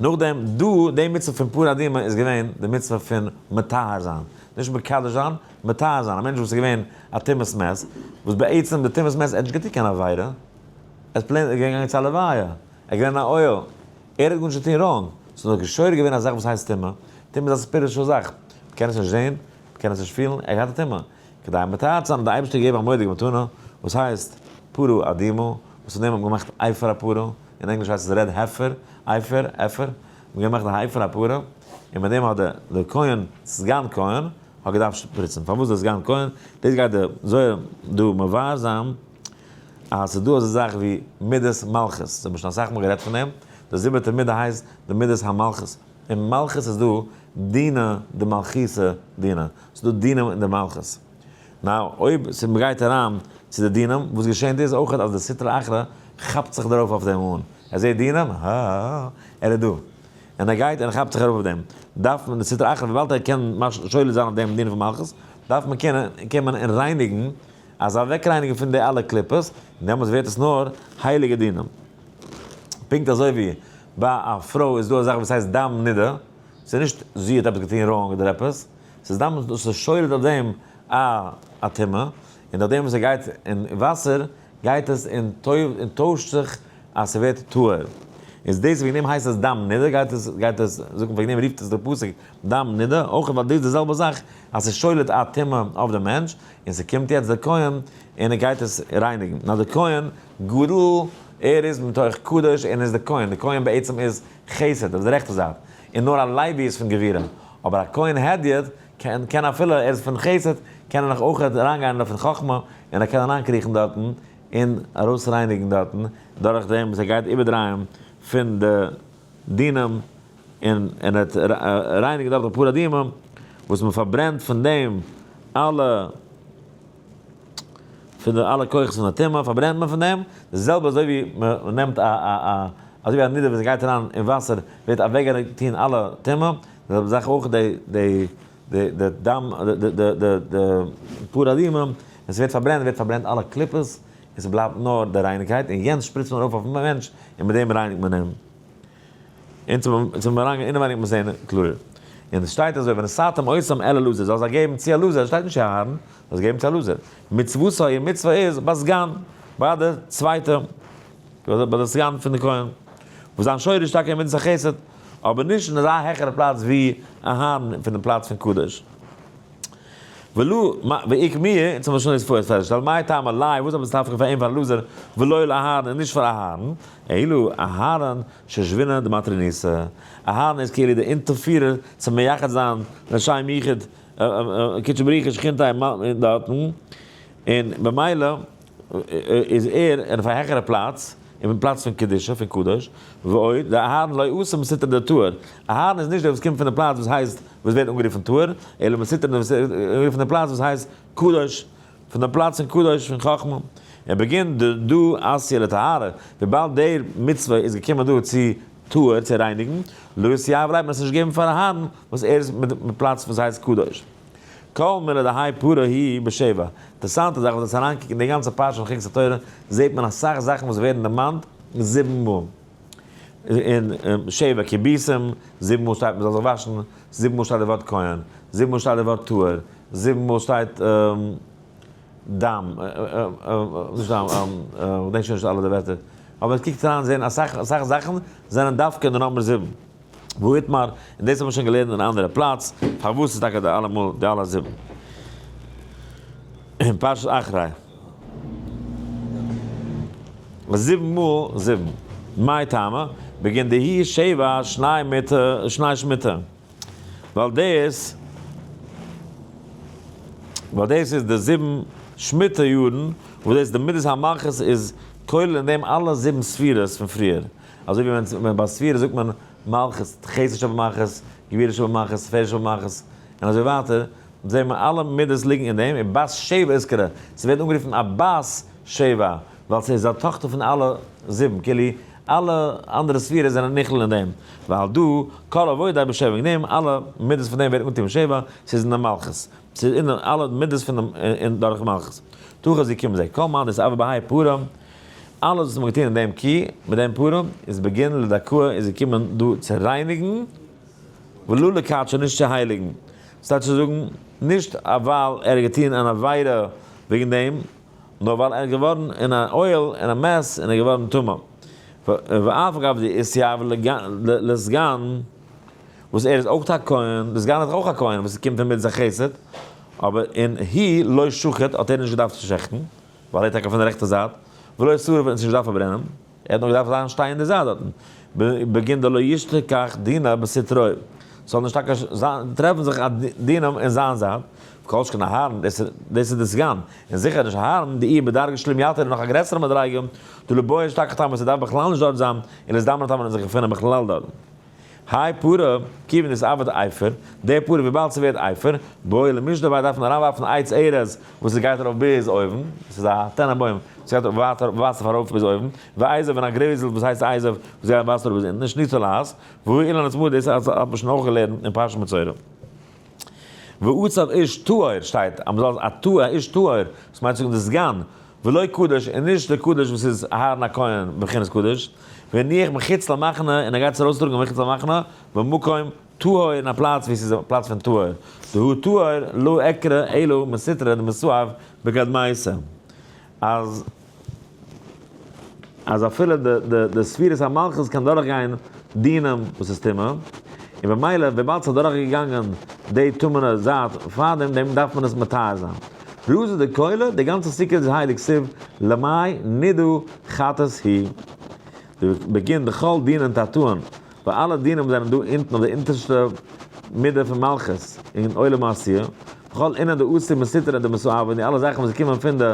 Speaker 1: נאכדעם דא, די מצוה פון פרה אדומה איז געווען די מצוה פון מטהר זיין, נישט מקדש זיין, מטהר זיין, א מענטש וואס איז געווען א טומאת מת, וואס בעצם די טומאת מת, ער האט נישט געטון קיין עבירה, ער איז plain געגאנגען צו א לוויה, ער איז געווען אין א אוהל, ער האט גארנישט געטון wrong, ס'איז נאר געשורר געווען א זאך וואס הייסט טומאה, טומאה איז א spiritual זאך, מ'קען עס נישט זען, מ'קען עס נישט פילן, ער האט געהאט א טומאה, כדי מטהר צו זיין האט דער אייבערשטער געגעבן א מורא'דיגע מתנה, וואס הייסט פרה אדומה, וואס פון דעם האט מען געמאכט אפר הפרה, אין ענגליש הייסט עס red heifer, אפר, אפר, מען האט געמאכט די אפר הפרה, און מיט דעם האט דער כהן, סגן כהן, האט געדארפט שפריצן. פארוואס דער סגן כהן? דאס גייט דער זוהר דא מבאר זיין, אז ס'איז דא אזא זאך ווי מידת מלכות, אונז האבן שוין אסאך מאל גערעדט פון דעם, די זיבעטע מידה הייסט די מידת המלכות, אין מלכות איז דא דינא דמלכותא דינא, ס'איז דא דינים אין די מלכות. Now, אויב מ'גייט אריין צו די דינים, וואס געשענט איז אויך אז די סטרא אחרא כאפט זיך דערויף אויף דעם אן, ער זעט דינים, הא, ער איז דא. און ער גייט און כאפט זיך ארויף אויף דעם. דארף מען די סטרא אחרא, וויבאלד ער קען שולט זיין אויף דעם דין פון מלכות, דארף מען קענען קומען און רייניגן, אז אוועקרייניגן פון די אלע קליפות, און דעמאלטס ווערט עס נאר הייליגע דינים. פונקט אזוי ווי ביי א פרוי איז דא א זאך וואס הייסט דם נידה, ס'איז נישט זי האט עפעס געטון wrong אדער עפעס, ס'איז דם וואס איז שולט אויף דעם א א טומאה, און דורך דעם וואס ער גייט אין וואסער גייט עס און טוישט זיך אז ס'ווערט טהור. איז דאס וועגן דעם הייסט עס דם נידה, גייט עס גייט עס זאגן וועגן דעם רופט עס דער פסוק דם נידה, אויך ווייל דאס איז די זעלבע זאך אז ס'שולט א טומאה אויף דעם מענטש, און ס'קומט יעצט דער כהן און ער גייט עס רייניגן. נאר דער כהן גדול, ער איז מתוך קדוש און איז דער כהן, דער כהן בעצם איז חסד, אויף די רעכטע זייט, און נאר א לוי איז פון גבורה, אבער א כהן הדיוט קען קען אפילו ער איז פון חסד קען ער נאך אויך אריינגיין פון חכמה און ער קען אריינקריכן דארטן און ארויסרייניגן דארטן דורך דעם וואס ער גייט איבערדרייען פון די דינים און און ער וועט רייניגן דארט די פרה אדומה וואס מען פארברענט פון דעם אלע פון די אלע כוחות פון די טומאה פארברענט מען פון דעם, די זעלבע אזוי ווי מען נעמט א א א אזוי ווי א נידה וואס גייט אריין אין וואסער ווערט אוועקגעטון אלע טומאה, די זעלבע זאך אויך די די די די דם די די די די פרה אדומה ווען ס'ווערט פארברענט ווערט פארברענט אלע קליפות און ס'בלייבט נאר די רייניקייט און יענץ שפריצט מען ארויף אויפן מענטש און מיט דעם רייניגט מען אים. און צום אריינגיין אינעווייניג מוז זען קלארער. און עס שטייט אזוי ונתתם אותם אל אלעזר, זאל זיי געבן צו אלעזר, עס שטייט נישט צו אהרן, זאל זיי געבן צו אלעזר. מצוותו, איר מצוה איז ביי סגן, ביי די צווייטע, ביי די סגן פון די כהן. וואס זיין שורש איז טאקע אין מידת החסד, אבער נישט אין אזא העכערע פלאץ ווי אהרן פון דעם פלאץ פון קדוש. ולא, ואיק מיר, אונז האבן שוין דאס פארהער פעסטגעשטעלט, מאי טעמא ליה, וואס האט מען דווקא פאר אים פאר אלעזר, ולא לאהרן און נישט פאר אהרן, אלא אהרן שושבינא דמטרוניתא, אהרן איז כאילו די אונטערפירער צו מייחד זיין לשם יחוד קודשא בריך הוא שכינתיה דארטן, און במילא איז ער אויף א העכערע פלאץ, אין פלאץ פון קדושה, פון קדוש, ועוד, דאהרן לא אתא מסטרא דטהור, אהרן איז נישט דער וואס קומט פון די פלאץ וואס הייסט, וואס ווערט אנגערופן טהור, אלא מסטרא וואס ווערט אנגערופן די פלאץ וואס הייסט קדוש, פון די פלאץ פון קדוש, פון חכמה. און בגין דדא אתיא לטהרה, וויבאלד דער מצוה איז געקומען דא צו טהור, צו רייניגן, לא אתיא וליה, האט מען עס נישט געגעבן פאר אהרן, וואס ער איז מיט פלאץ וואס הייסט קדוש. כל מילי דהאי פרה היא בשבע. אינטערעסאנטע זאך וואס אריינקוקן אין די גאנצע פרשה פון חוקת התורה זעט מען אסאך זאכן וואס ווערן דערמאנט זיבן מאל. אין שבע כיבוסים, זיבן מאל שטייט מען זאל זיך וואשן, זיבן מאל שטייט די ווארט כהן, זיבן מאל שטייט די ווארט טהור, זיבן מאל שטייט דם, נישט דם, כ'דענק שוין נישט אלע די ווערטער, אבער קוקט אריין זען אסאך אסאך זאכן זענען דווקא אין די number זיבן. ואיתמר, און דאס האט מען שוין געלערנט אין א אנדערע פלאץ, פארוואס איז טאקע די אלע מאל די אלע זיבן? אין פרשת אחרי. זיבן מאל זיבן. מאי טעמא? בגין דהיא שבע שני מיתה שני שמיטה. ווייל דאס ווייל דאס איז די זיבן שמיטה יארן, וואס דאס די מידת המלכות איז כולל אין דעם אלע זיבן ספירות פון פריער. אזוי ווי ווען ביי ספירה זאגט מען מלכות, חסד שבמלכות, גבורה שבמלכות, תפארת שבמלכות, און אזוי ווייטער, זעהן מיר אלע מידות ליגן אין דעם, און בת שבע איז כרע, ס'ווערט אנגערופן א בת שבע, ווייל ס'איז א טאכטער פון אלע זיבן, כאילו אלע אנדערע ספירות זענען נכלל אין דעם, ווייל דא כל עבודה בשבע, וועגן דעם אלע מידות פון דעם ווערט אנגעטון בשבע, ס'איז אין די מלכות, ס'איז אין אלע מידות פון דעם און דורך מלכות. תא חזי קום זע, כל מאן דאתעביד בהאי פרה, אלעס וואס מ'האט געטון אין דעם קי, מיט דעם פרה, איז בגין לדכאה איז געקומען דא צו רייניגן, ולא לקדשא נישט צו הייליגן. ס'טייטש צו זאגן, נישט ווייל ער האט געטון אן עבירה וועגן דעם, נאר ווייל ער איז געווארן אין א אוהל, אין א מת, און ער איז געווארן טמא. ואף אגב דאתיהיב לסגן, וואס ער איז אויך א כהן, די סגן איז אויך א כהן וואס קומט פון מידת החסד, אבער אין היא לא שחט האט ער נישט געדארפט צו שעכטן, ווייל ער איז טאקע פון די רעכטע זייט, ולא שרף און נישט געדארפט פארברענען, ער האט נאר געדארפט זיין שטיין אין די זייט דארטן, בגין דלא ישתכח דינא בסטרוי, ס'זאל נישט טאקע טרעפן זיך א דינא אין זיין זייט, כל שכן אהרן, דאס איז די סגן, און זיכער נישט אהרן, דאיהו בדרגה שלימיתא איז נאך א גרעסערע מדריגה, דלא בעי אשתכח טעמא ס'דארף בכלל נישט דארט זיין, און לזדמנא טעמא און זיך געפונען בכלל דארטן. האי פרה, כיוון דאתעביד אפר, די פרה וויבאלד ס'ווערט אפר, בעי למשדי ביה דארף מען אריינווארפן עץ ארז וואס עס גייט ארויף ביז אויבן, עס איז א טענענבוים וואס גייט ווייטער וואסער ארויף ביז אויבן, ואזוב און א גרעזל וואס הייסט אזוב וואס גייט וואסער ארויף ביז אונטן, שניצל אז, והוא אילן עצמו דאס האט מען שוין אויך געלערנט אין פרשת מצורע. ועוצב איש טהור שטייט אז מ'זאל א טהור א איש טהור, וואס מיינט צו זאגן די סגן, ולא קדוש און נישט די קדוש וואס איז אהרן הכהן בבחינת קדוש, והניח מחוץ למחנה און ער גייט עס ארויסטראגן מחוץ למחנה, במקום טהור אין א פלאץ ווי עס איז א פלאץ פון טהור, דהא טהור לא אקרי אלא מסטרא דמסאב בקדמיתא, אז אז אפילו די די די ספירת המלכות קען דורך גיין דינים וואס איז טומאה, און במילא וויבאלד ס'איז דורך געגאנגען די טמא'נע זייט פארדעם דעם דארף מען עס מטהר זיין. רזא דכולא, די גאנצע סיקרעט איז הייליג סיב למאי נידא חטאת היא. די בגין דכל דינין תתאין, ווייל אלע דינים זענען דא אונטן אויף די אונטערשטע מידה פון מלכות אין עולם העשיה, וכל אינון דאתי מסטרא דמסאבא און די אלע זאכן וואס קומען פון די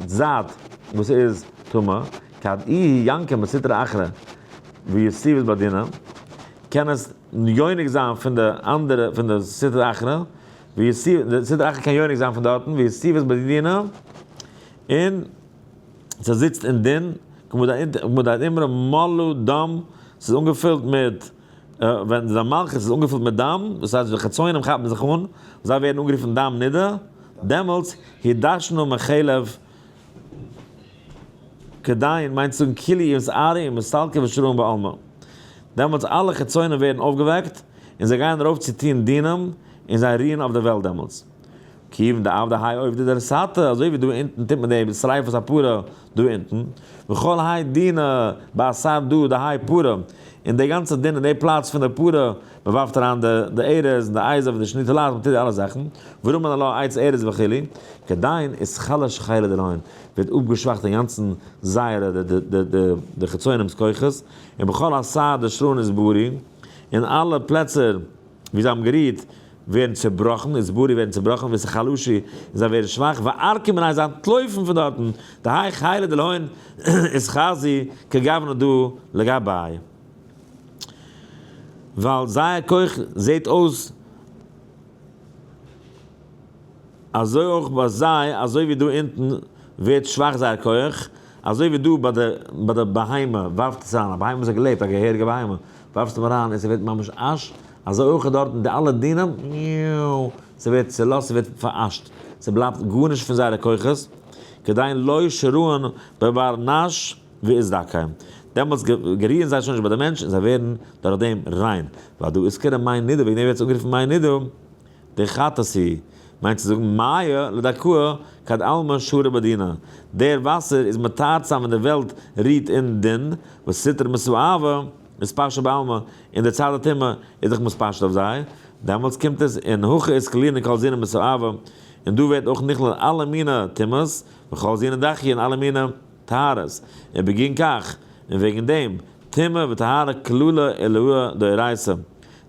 Speaker 1: זייט וואס איז טמא, כד איהו ינקא מסטרא אחרא ויתיב בדינא, קען עס יונק זיין פון די אנדערע פון די סטרא אחרא, ויתיב, די סטרא אחרא קען יונק זיין פון דארטן, ויתיב בדינא, און ס'זיצט אין דין, כמו דאמרי מלא דם, ס'איז אנגעפילט מיט, ווען די מלכות איז אנגעפילט מיט דם, דאס הייסט די חצונים כאפן זיך אן, זיי ווערן אנגערופן דם נידה, דעמאלטס הידשנו מחלב כדין מיינט צו זאגן כאילו איז ארי ומסתלקי ושרון בעלמא. דעמאלטס אלע חצונים ווערן אויפגעוועקט, און זיי גייען ארויף צו טון דינים, און זיי רוען אויף די וועלט דעמאלטס. כיוון דעבדי האי עובדא דלתתא, אזוי ווי דא אונטן טוט מען די שריפת הפרה דא אונטן, וכל האי דינא באתר דא דהאי פרה, און די גאנצע דין אין די פלאץ פון די פרה, מען ווארפט אריין די די ארז און די אזוב און די שני תולעת, מען טוט די אלע זאכן, ורמין עלה עץ ארז וכו', כדין אתחלש חילא דלהון, ווערט אפגעשוואכט אינגאנצן זייערע די די די די חיצונים'ס כוחות, ובכל אתר דשראן אתברו, אין אלע פלעצער ווי זיי האבן גערוהט, ווערן צעבראכן, אתברו ווערן צעבראכן, ואתחלשו, און זיי ווערן שוואך, וערקי מיניה זיי אנטלויפן פון דארטן, דהאי חילא דלהון אתחזי כגוונא דא לגבייהו. ווייל זייער כח זעט אויס אזוי אויך ביי זיי, אזוי ווי דא אונטן ווערט שוואך זייער כח, אזוי ווי דא ביי די ביי די בהמה ווארפט עס אריין, א בהמה וואס האט געלעבט, א געהעריגע בהמה, ווארפסט אים אריין און ס'ווערט ממש אש, אזוי אויך איז דארטן די אלע דינים, ניאו, ס'ווערט צולאזט, ס'ווערט פאראשט, ס'בלייבט גארנישט פון זייערע כוחות, כדין לא שראן בבר נש ואתזכיין, דעמאלטס געריען זיי שוין נישט ביי די מענטש און זיי ווערן דורך דעם ריין, ועל דא אתקרי מי נידוי, וועגן דעם ווערט עס אנגערופן מי נידוי. דחטאת היא, מיינט צו זאגן מיא לדכאה כד עלמא שרא בדינא, דער וואסער איז מטהר צו זיין ווען די וועלט רוהט אין דין, וסטרא מסאבא מתפשט בעלמא, און די צד הטומאה איז דאך מתפשט אויף זיי, דעמאלטס קומט עס און הכא אתכלינן כל זינא מסאבא, און דא ווערט אויך נכלל אלע מיני טומאות, וכל זינא דכיא און אלע מיני טהרות, ובגין כך, און וועגן דעם, טומאה וטהרה כללא עילאה דאורייתא,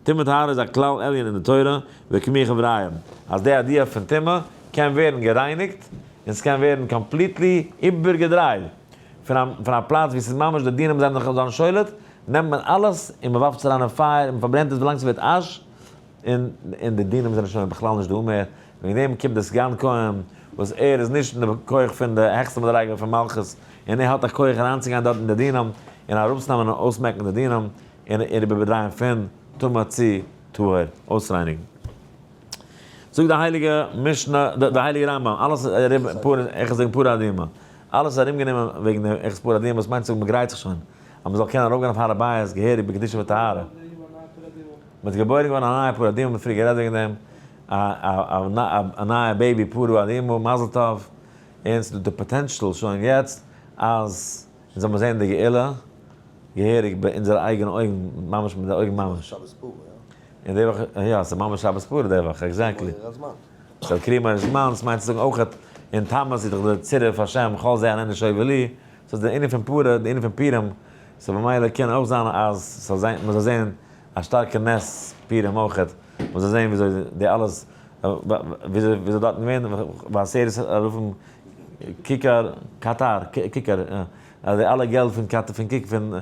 Speaker 1: טומאה טהרה איז א כלל עליון אין די תורה, וקמי' חבריא, אז די idea פון טומאה קען ווערן גערייניגט, און ס'קען ווערן completely איבערגעדרייט, פון א פון א פלאץ וואו ס'איז ממש די דינים זענען זיינען שולט, נעמט מען אלעס און מ'ווארפט עס אריין אין פייער און מ'פארברענט עס ווילאנג ס'ווערט אש, און און די דינים זענען שוין בכלל נישט דא מער, וועגן דעם קומט די סגן כהן וואס ער איז נישט אין די כח פון די העכסטע מדריגה פון מלכות, און ער האט א כח אריינצוגיין דארט אין די דינים און אראפצונעמען און אויסמעקן די דינים, און איבערדרייען פון טמא צו טהור, אויסרייניגן. זאגט די הייליגע משנה, די הייליגע רמב ם, אלעס ארום פרה, איך זאג פרה אדומה, אלעס איז ארומגענומען וועגן דעם עכט פרה אדומה, וואס מיינט צו זאגן מ'גרייט זיך שוין אז מ'זאל קענען ארויפגיין אויף הר הבית געהעריג בקדושה וטהרה. מ'איז געבוירן געווארן א נייע פרה אדומה, מ'האט פריער גערעדט וועגן דעם, א נייע baby פרה אדומה, מזל טוב, און ס'איז דא די potential שוין יעצט אז אונז זאל מיר זען די גאולה געהעריג ביי אונזערע אייגענע אויגן, ממש מיט די אויגן ממש.
Speaker 2: שבת פרה, יא?
Speaker 1: און די וואך, יא, ס'איז ממש שבת פרה די וואך, exactly. ס'איז קריאה מהר זמן, ס'מיינט צו זאגן אויכעט, אין תמוז איז דאך די צירוף השם כל זה איננו שווה לי, ס'איז די ענין פון פרה, די ענין פון פורים, so במילא קען אויך זיין אז ס'זאל זיין, מ'זאל זען א שטארקע נס פורים אויכעט, מ'זאל זען וויאזוי די אלעס, וויאזוי וויאזוי דארטן געווען, ועשרת אלפים כיכר קטר, כיכר, אז די אלע געלט פון קטר פון קיק פון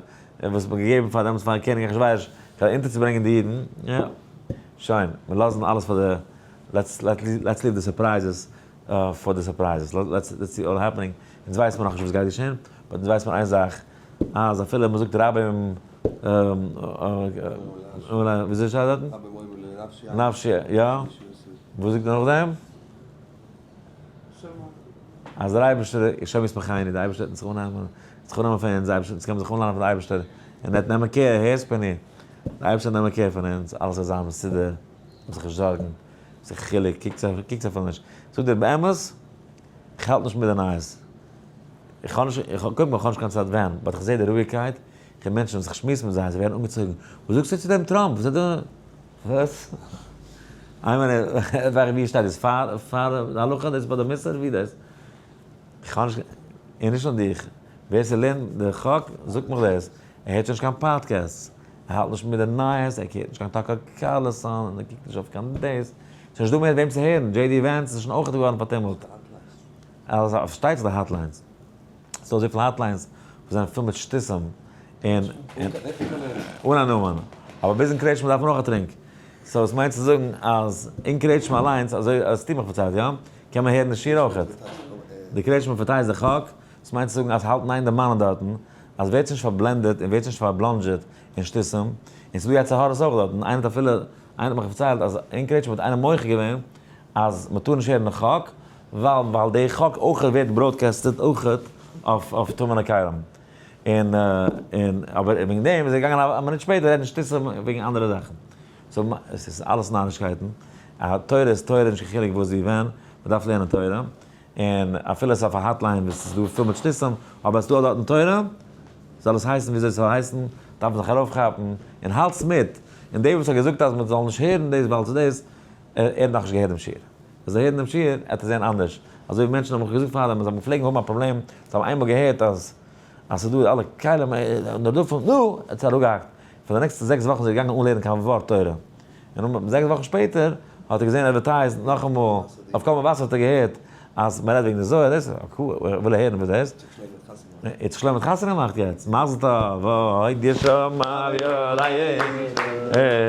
Speaker 1: וואס מ'האט געגעבן פאר דעמאלטס פארן קעניג אחשורוש כדי אונטערצוברענגען די אידן, יא, שוין, מיר לאזן אלעס פאר די, let's let's leave the surprises for the surprises, let's see all happening, אונז ווייסט מיר נאכנישט וואס גייט געשען, but אונז ווייסט מיר איין זאך, אז אפילו מ'זאגט רבים וויאזוי שטייט דארטן? נפשי, יא? וואס זאגט ער נאכדעם? אז דער אייבערשטער איז השם ישמחני, דער אייבערשטער וועט זיך אננעמען, זיך אננעמען פון אונז, אונז קען מען זיך אנלאנען פון דער אייבערשטער, און ער וועט נעמען care, הערסט פיני, דער אייבערשטער וועט נעמען care פון אונז, אלעס וועט זיין מסודר, זיך נישט זארגן, זיך חילוק, קוקטס אפילו נישט, זאג דיר באמת, איך האלט נישט מיט די נייעס, איך האב נישט, איך האב, קודם כל איך האב נישט קיין צייט ווען, but איך זע די רואיגקייט, איך הער מענטשן וואס איך שמועס מיט זיי, זיי ווערן אנגעצויגן, וואס זאגסטו צו דעם טראמפ, וואס האט דער, וואס? איין מינוט, ווי שטייט דאס? פאר פאר די הלכה דאס ביי די מוסר ווי דאס? איך האב נישט, און נישט נאר דיך, ווער ס'לערנט די חק זאגט מיך דאס, ער הערט שוין נישט קיין podcasts, ער האלט נישט מיט די נייעס, ער קערט נישט קיין טאקער קארלסאן, און ער קוקט נישט אויף קיין דאס, ס'איז נישט דא מער וועם צו הערן, דזשעי די ווענס איז שוין אויך געווארן פארטומלט. אלזא פארשטייט זיך די hotlines. ס'דא אזויפיל hotlines וואס זענען פול מיט שטותים און אן א נאמען. אבער ביז אין קרעטשמע דארף מען אויך א טרינק. so עס מיינט צו זאגן אז אין קרעטשמע אליינס, אזוי האסטו מיך פארציילט, יא? קען מען הערן די שיעור אויכעט. די קרעטשמע פארטיי איז די חק. עס מיינט צו זאגן אז האלטן איין די מאנען דארטן אז ווערטס נישט פארבלענדעט און ווערטס נישט פארבלאנדזשעט אין שטותים. און ס'איז דא יצר הרע'ס אויך דארטן. איינער האט אפילו, איינער האט מיך פארציילט אז אין קרעטשמע האט איינער מוחה געווען אז מ'טאר נישט הערן די חק, ווייל ווייל די חק אויך ווערט broadcasted אויך אויף אויף טמא'נע כלים. און און אבער וועגן דעם איז ער געגאנגען א מינוט שפעטער רעדן שטותים וועגן אנדערע זאכן. so עס איז אלעס נארישקייטן. א תורה איז תורה נישט קיין חילוק וואס ווי ווען. מ'דארף לערנען תורה, און אפילו עס איז אויף א hotline וואס איז דא פול מיט שטותים, אבער עס איז דא דארטן תורה, זאל עס הייסן וויאזוי עס זאל הייסן, דארף מען זיך ארויפכאפן, און האלטס מיט, און דער וואס האט געזאגט אז מען זאל נישט הערן דאס ווייל ס'איז דאס, ער האט נאכנישט געהערט דעם שיעור. ווען זיי הערן דעם שיעור, וועט ער זען אנדערש. אזוי ווי מענטשן האבן מיך געזאגט פארדעם אז זיי האבן פלעגן האבן א פראבלעם, זיי האבן איינמאל געהערט אז אז ס'איז דא אלע כלים נרדפים, נו! האט עס אראפגעהאקט. פאר די נעקסטע 6 וואכן איז ער געגאנגען אן לערנען קיין ווארט תורה. און 6 וואכן שפעטער האט ער געזען advertised נאכאמאל, אויף קול מבשר האט ער געהערט אז מ'רעדט וועגן די זוהר, דאס איז cool, וויל ער הערן וואס דאס איז. איצט שלמה האט חתונה געמאכט יעצט, מזל טוב, אוי די שמר יראה,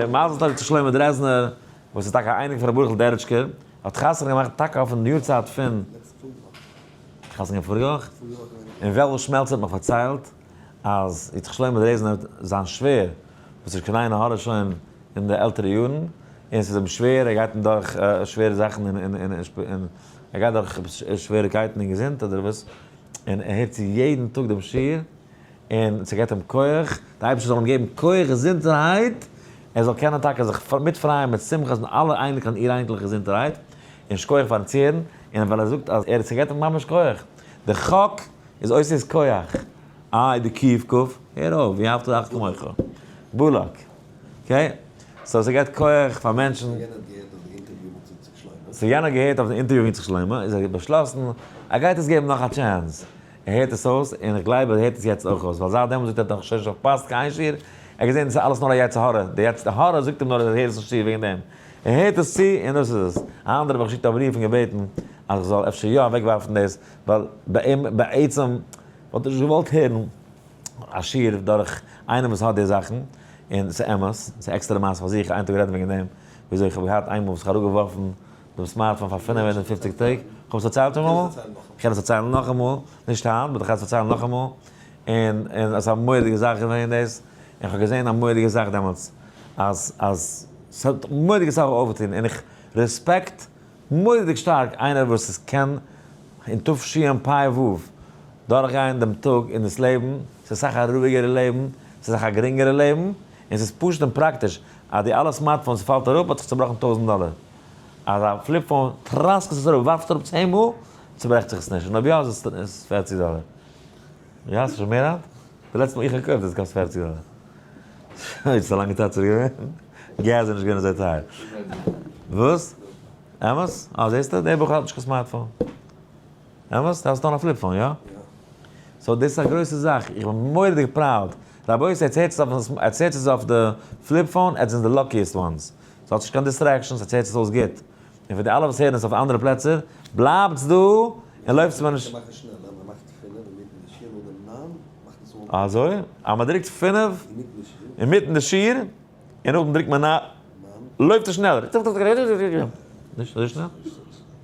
Speaker 1: מזל טוב צו שלמה דרעזנער, וואס איז טאקע א אייניקל פון ר' ברוכ'ל דערעטשקער, האט חתונה געמאכט טאקע אויפן יארצייט פון. חתונה געמאכט פאריגע וואך? און וועלוול שמעלצער האט מיך פארציילט אז איצט שלמה דרעזנער זיין שווער, וואס איז קיין עין הרע שוין אין די עלטערע יארן, און ס'איז אים שווער, ער גייט דורך שווערע זאכן און ער גייט דורך שוועריקייטן אין געזונט אדער וואס, און ער הערט צו יעדן טאג דעם שיעור, און ס'געבט אים כח, די אייבערשטער זאל אים געבן כח געזונטערהייט, ער זאל קענען טאקע זיך מיטפרייען מיט שמחות מיט אלע אייניקלעך און איר אייניקלעך געזונטערהייט, און שכוח פארן צוהערן, און ווייל ער זאגט אז ער ס'געבט אים ממש כח, די חק איז אותיות כח, איי די קוף כף, הער אויף, ואהבת לרעך כמוך, בלק, okay? So ס'געבט כח פאר מענטשן. So יענער האט געהערט אויף די interview מיט איציק שלמה, איז ער באשלאסן ער גייט עס געבן נאך א chance. ער הערט עס אויס, און איך גלייב ער הערט עס יעצט אויך אויס, ווייל זייט דעמאלטס זאגט ער האט נאך שוין נישט פארפאסט קיין שיעור, ער האט געזען עס איז אלעס נאר א יצר הרע, די יצר הרע זאגט אים נאר אז ער הערט עס נישט צו וועגן דעם, ער הערט עס צו און דאס איז עס. א אנדערע האט מיך געשיקט א בריוו און געבעטן אז איך זאל אפשר יא אוועקווארפן דאס, ווייל ביי אים בעצם וואלט ער נישט געוואלט הערן א שיעור דורך איינעם וואס האט די זאכן, און ס'איז אמת, ס'איז עקסטערע מעשה פאר זיך, איין טאג רעדן וועגן דעם, וויאזוי איך האב געהאט איינמאל וואס איך האב אראפגעווארפן דעם smartphone פאר 55 טעג, איך האב עס פארציילט שוין אמאל? איך קען עס פארציילן נאכאמאל, נישט היינט, but איך גיי עס פארציילן נאכאמאל, און און עס איז א מורא'דיגע זאך געווען דאס, און איך האב געזען א מורא'דיגע זאך דעמאלטס, אז אז ס'האט מורא'דיגע זאך אויפגעטון, און איך respect מורא'דיג שטארק איינער וואס עס קען אין תשפ"ו דורכגיין דעם טאג און דאס לעבן, ס'איז אסאך א רואיגערע לעבן, ס'איז אסאך א גרינגערע לעבן, און ס'איז פשוט און פראקטיש, אז די אלע smartphones פאלט אראפ האט זיך צובראכן 1000 דאלער, אז א flip phone טראסקעט עס אראפ ווארפט אראפ 10 מאל צוברעכט זיך עס נישט, און אויב יא איז עס 40 דאלער. יא ס'איז שוין מער היינט? די לעצטע מאל איך האב געקויפט האט עס געקאסט 40 דאלער. שוין ס'איז א לאנגע צייט צוריק געווען. געז איז נישט געווען אזוי טייער. וואס? אמת? אה זעסטו? דער בחור האט נישט קיין smartphone. אמת? דו האסט נאר א flip phone, יא? So דאס איז א גרויסע זאך, איך בין מורא'דיג proud. רבותי, עטס הערטס אויף, עטס הערטס עס אויף די flip phone, עטס זענט די luckiest ones. ס'האט נישט קיין distractions, עטס הערטס עס אויס גוט. און פאר די אלע וואס הערן עס אויף אנדערע פלעצער, בלייבטס דא און לויפטס מיר נישט. אזוי? אז מ'דרוקט 5 אינמיטן די שיעור, און נאכדעם דרוקט מען 9, לויפט עס שנעלער. נישט אזוי שנעל?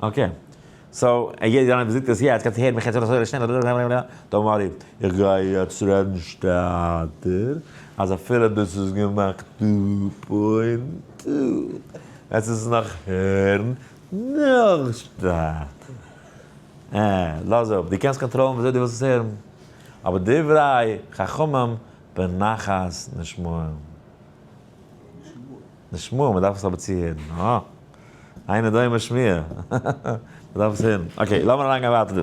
Speaker 1: Okay. So, יעדער איינער וואס זאגט עס יעצט, קענסטו הערן מיך יעצט אזוי שנעל, don't worry, איך גיי יעצט רעדן שטאטער, אז אפילו דאס איז געמאכט two point two, וועסט עס נאך הערן נאך שטאטער. אה, לאז אפ, דו קענסט קאנטראלן וויאזוי דו ווילסט עס הערן, אבער דברי חכמים בנחת נשמעים. נשמעים, מען דארף עס אבער צוהערן. אה. איינער דא איז משמיע. מען דארף עס הערן. Okay, לאמיר אריינגיין ווייטער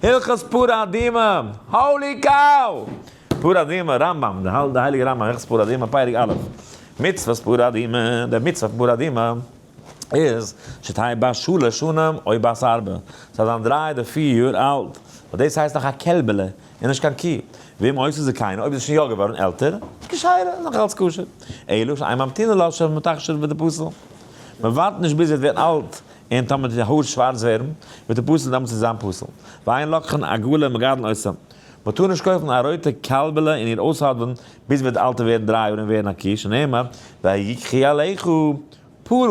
Speaker 1: דא. הלכות פרה אדומה! Holy cow! פרה אדומה, רמב"ם, די הייליגע רמב"ם, הלכות פרה אדומה, פרק א'. מצוות פרה אדומה, די מצוה פון פרה אדומה איז שתהא בת שלש שנים או בת ארבע. ס'זאל זיין 3 אדער 4 יאר אלט. ווייל דאס הייסט נאך א קעלבעלע און נישט קיין קי. ואם היתה זקנה, אויב איז עס שוין יא געווארן עלטער, כשרה, איז נאך אלץ כשר. אלא שאין ממתינין לה שתכשיר ותפסל. מען ווארט נישט ביז זי וועט ווערן אלט און טאמער די האר שווארץ ווערן, וועט די פסול דעמאלטס נישט זיין פסול. ואין לוקחין עגלה ומגדלין אותה. מען טאר נישט קויפן א רויטע קאלבעלע און איר אויסהאדווען ביז זי וועט אלטער ווערן 3 יאר און ווערן א קי, שנאמר ויקחו אליך פרה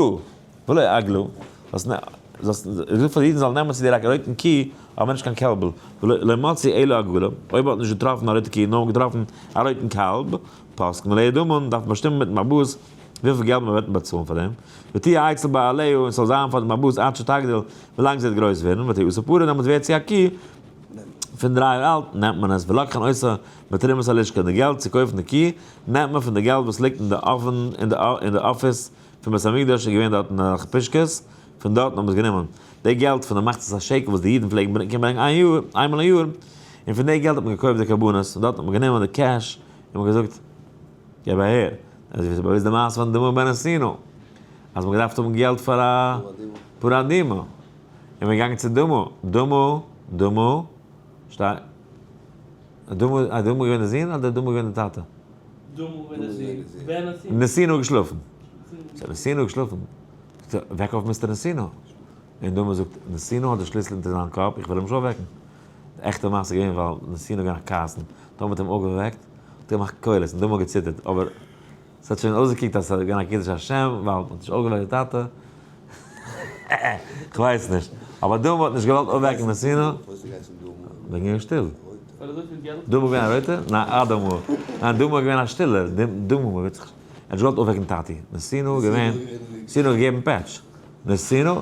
Speaker 1: ולא עגלה. זאלסט זאגן פאר די אידן זאלן נעמען צו דיר א רויטן קי, אבער נישט קיין קעלבל. ולא מצאו אלא עגלה, אויב האט נישט געטראפן א רויטע קי נאר געטראפן א רויטן קאלב, פוסקין עליה דמים, דארף מען באשטימען מיטן באלעבאס וויפיל געלט מען וועט באצאלן פאר דעם, ותהיה אצל בעליה, און ס'זאל זיין פאר דעם באלעבאס עד שתגדיל, ווילאנג זי וועט גרויס ווערן, ותעשה פרה, דעמאלטס ווערט זי א קי, פון 3 יאר אלט, נעמט מען עס, ולוקחין אותה מתרומת הלשכה, די געלט צו קויפן די קי, נעמט מען פון די געלט וואס ליגט אין די אווען, אין די אפיס פון בית המקדש, איז געווען דארטן אזעלכע פושקעס. פון דארטן האבן זיי גענומען די געלט פון די מחצית השקל וואס די אידן פלעגן ברענגען איין יאר, איינמאל א יאר, און פון די געלט האט מען געקויפט די קרבנות, פון דארט האט מען גענומען די cash און מען האט געזאגט געב אהער, אזוי ווי ס'איז באוויסט די מעשה פון דמא בן נתינה, אז מען האט געדארפט האבן געלט פאר א פרה אדומה, און מען איז געגאנגען צו דמא, דמא, דמא, שטיי, דמא, איז דמא געווען די זון אדער דמא געווען די טאטע?
Speaker 3: דמא געווען די זון, בן נתינה.
Speaker 1: נתינה האט געשלאפן. סאו נתינה האט געשלאפן. וועק אויף Mister נתינה. און דמא זאגט, נתינה האט די שליסל אונטער זיין קאפ, איך וועל אים נישט אויפוועקן. די עכטע מעשה איז געווען ווייל נתינה איז געווען א כעסן, טאמער האט אים אויפגעוועקט, האט ער געמאכט קולות און דמא האט געציטערט, אבער ס'האט שוין אויסגעקוקט אז ס'איז געווען א קידוש השם ווייל מ'האט נישט אויפגעוועקט די טאטע. כ'ווייס נישט. אבער דמא האט נישט געוואלט אויפוועקן נתינה. וועגן געווען שטיל. דמא געווען א רויטער? ניין, אדמו. ניין, דמא איז געווען א שטילער. דמא האט זיך. ער האט נישט געוואלט אויפוועקן טאטי. נתינה איז געווען. נתינה האט געגעבן פעטש. נתינה.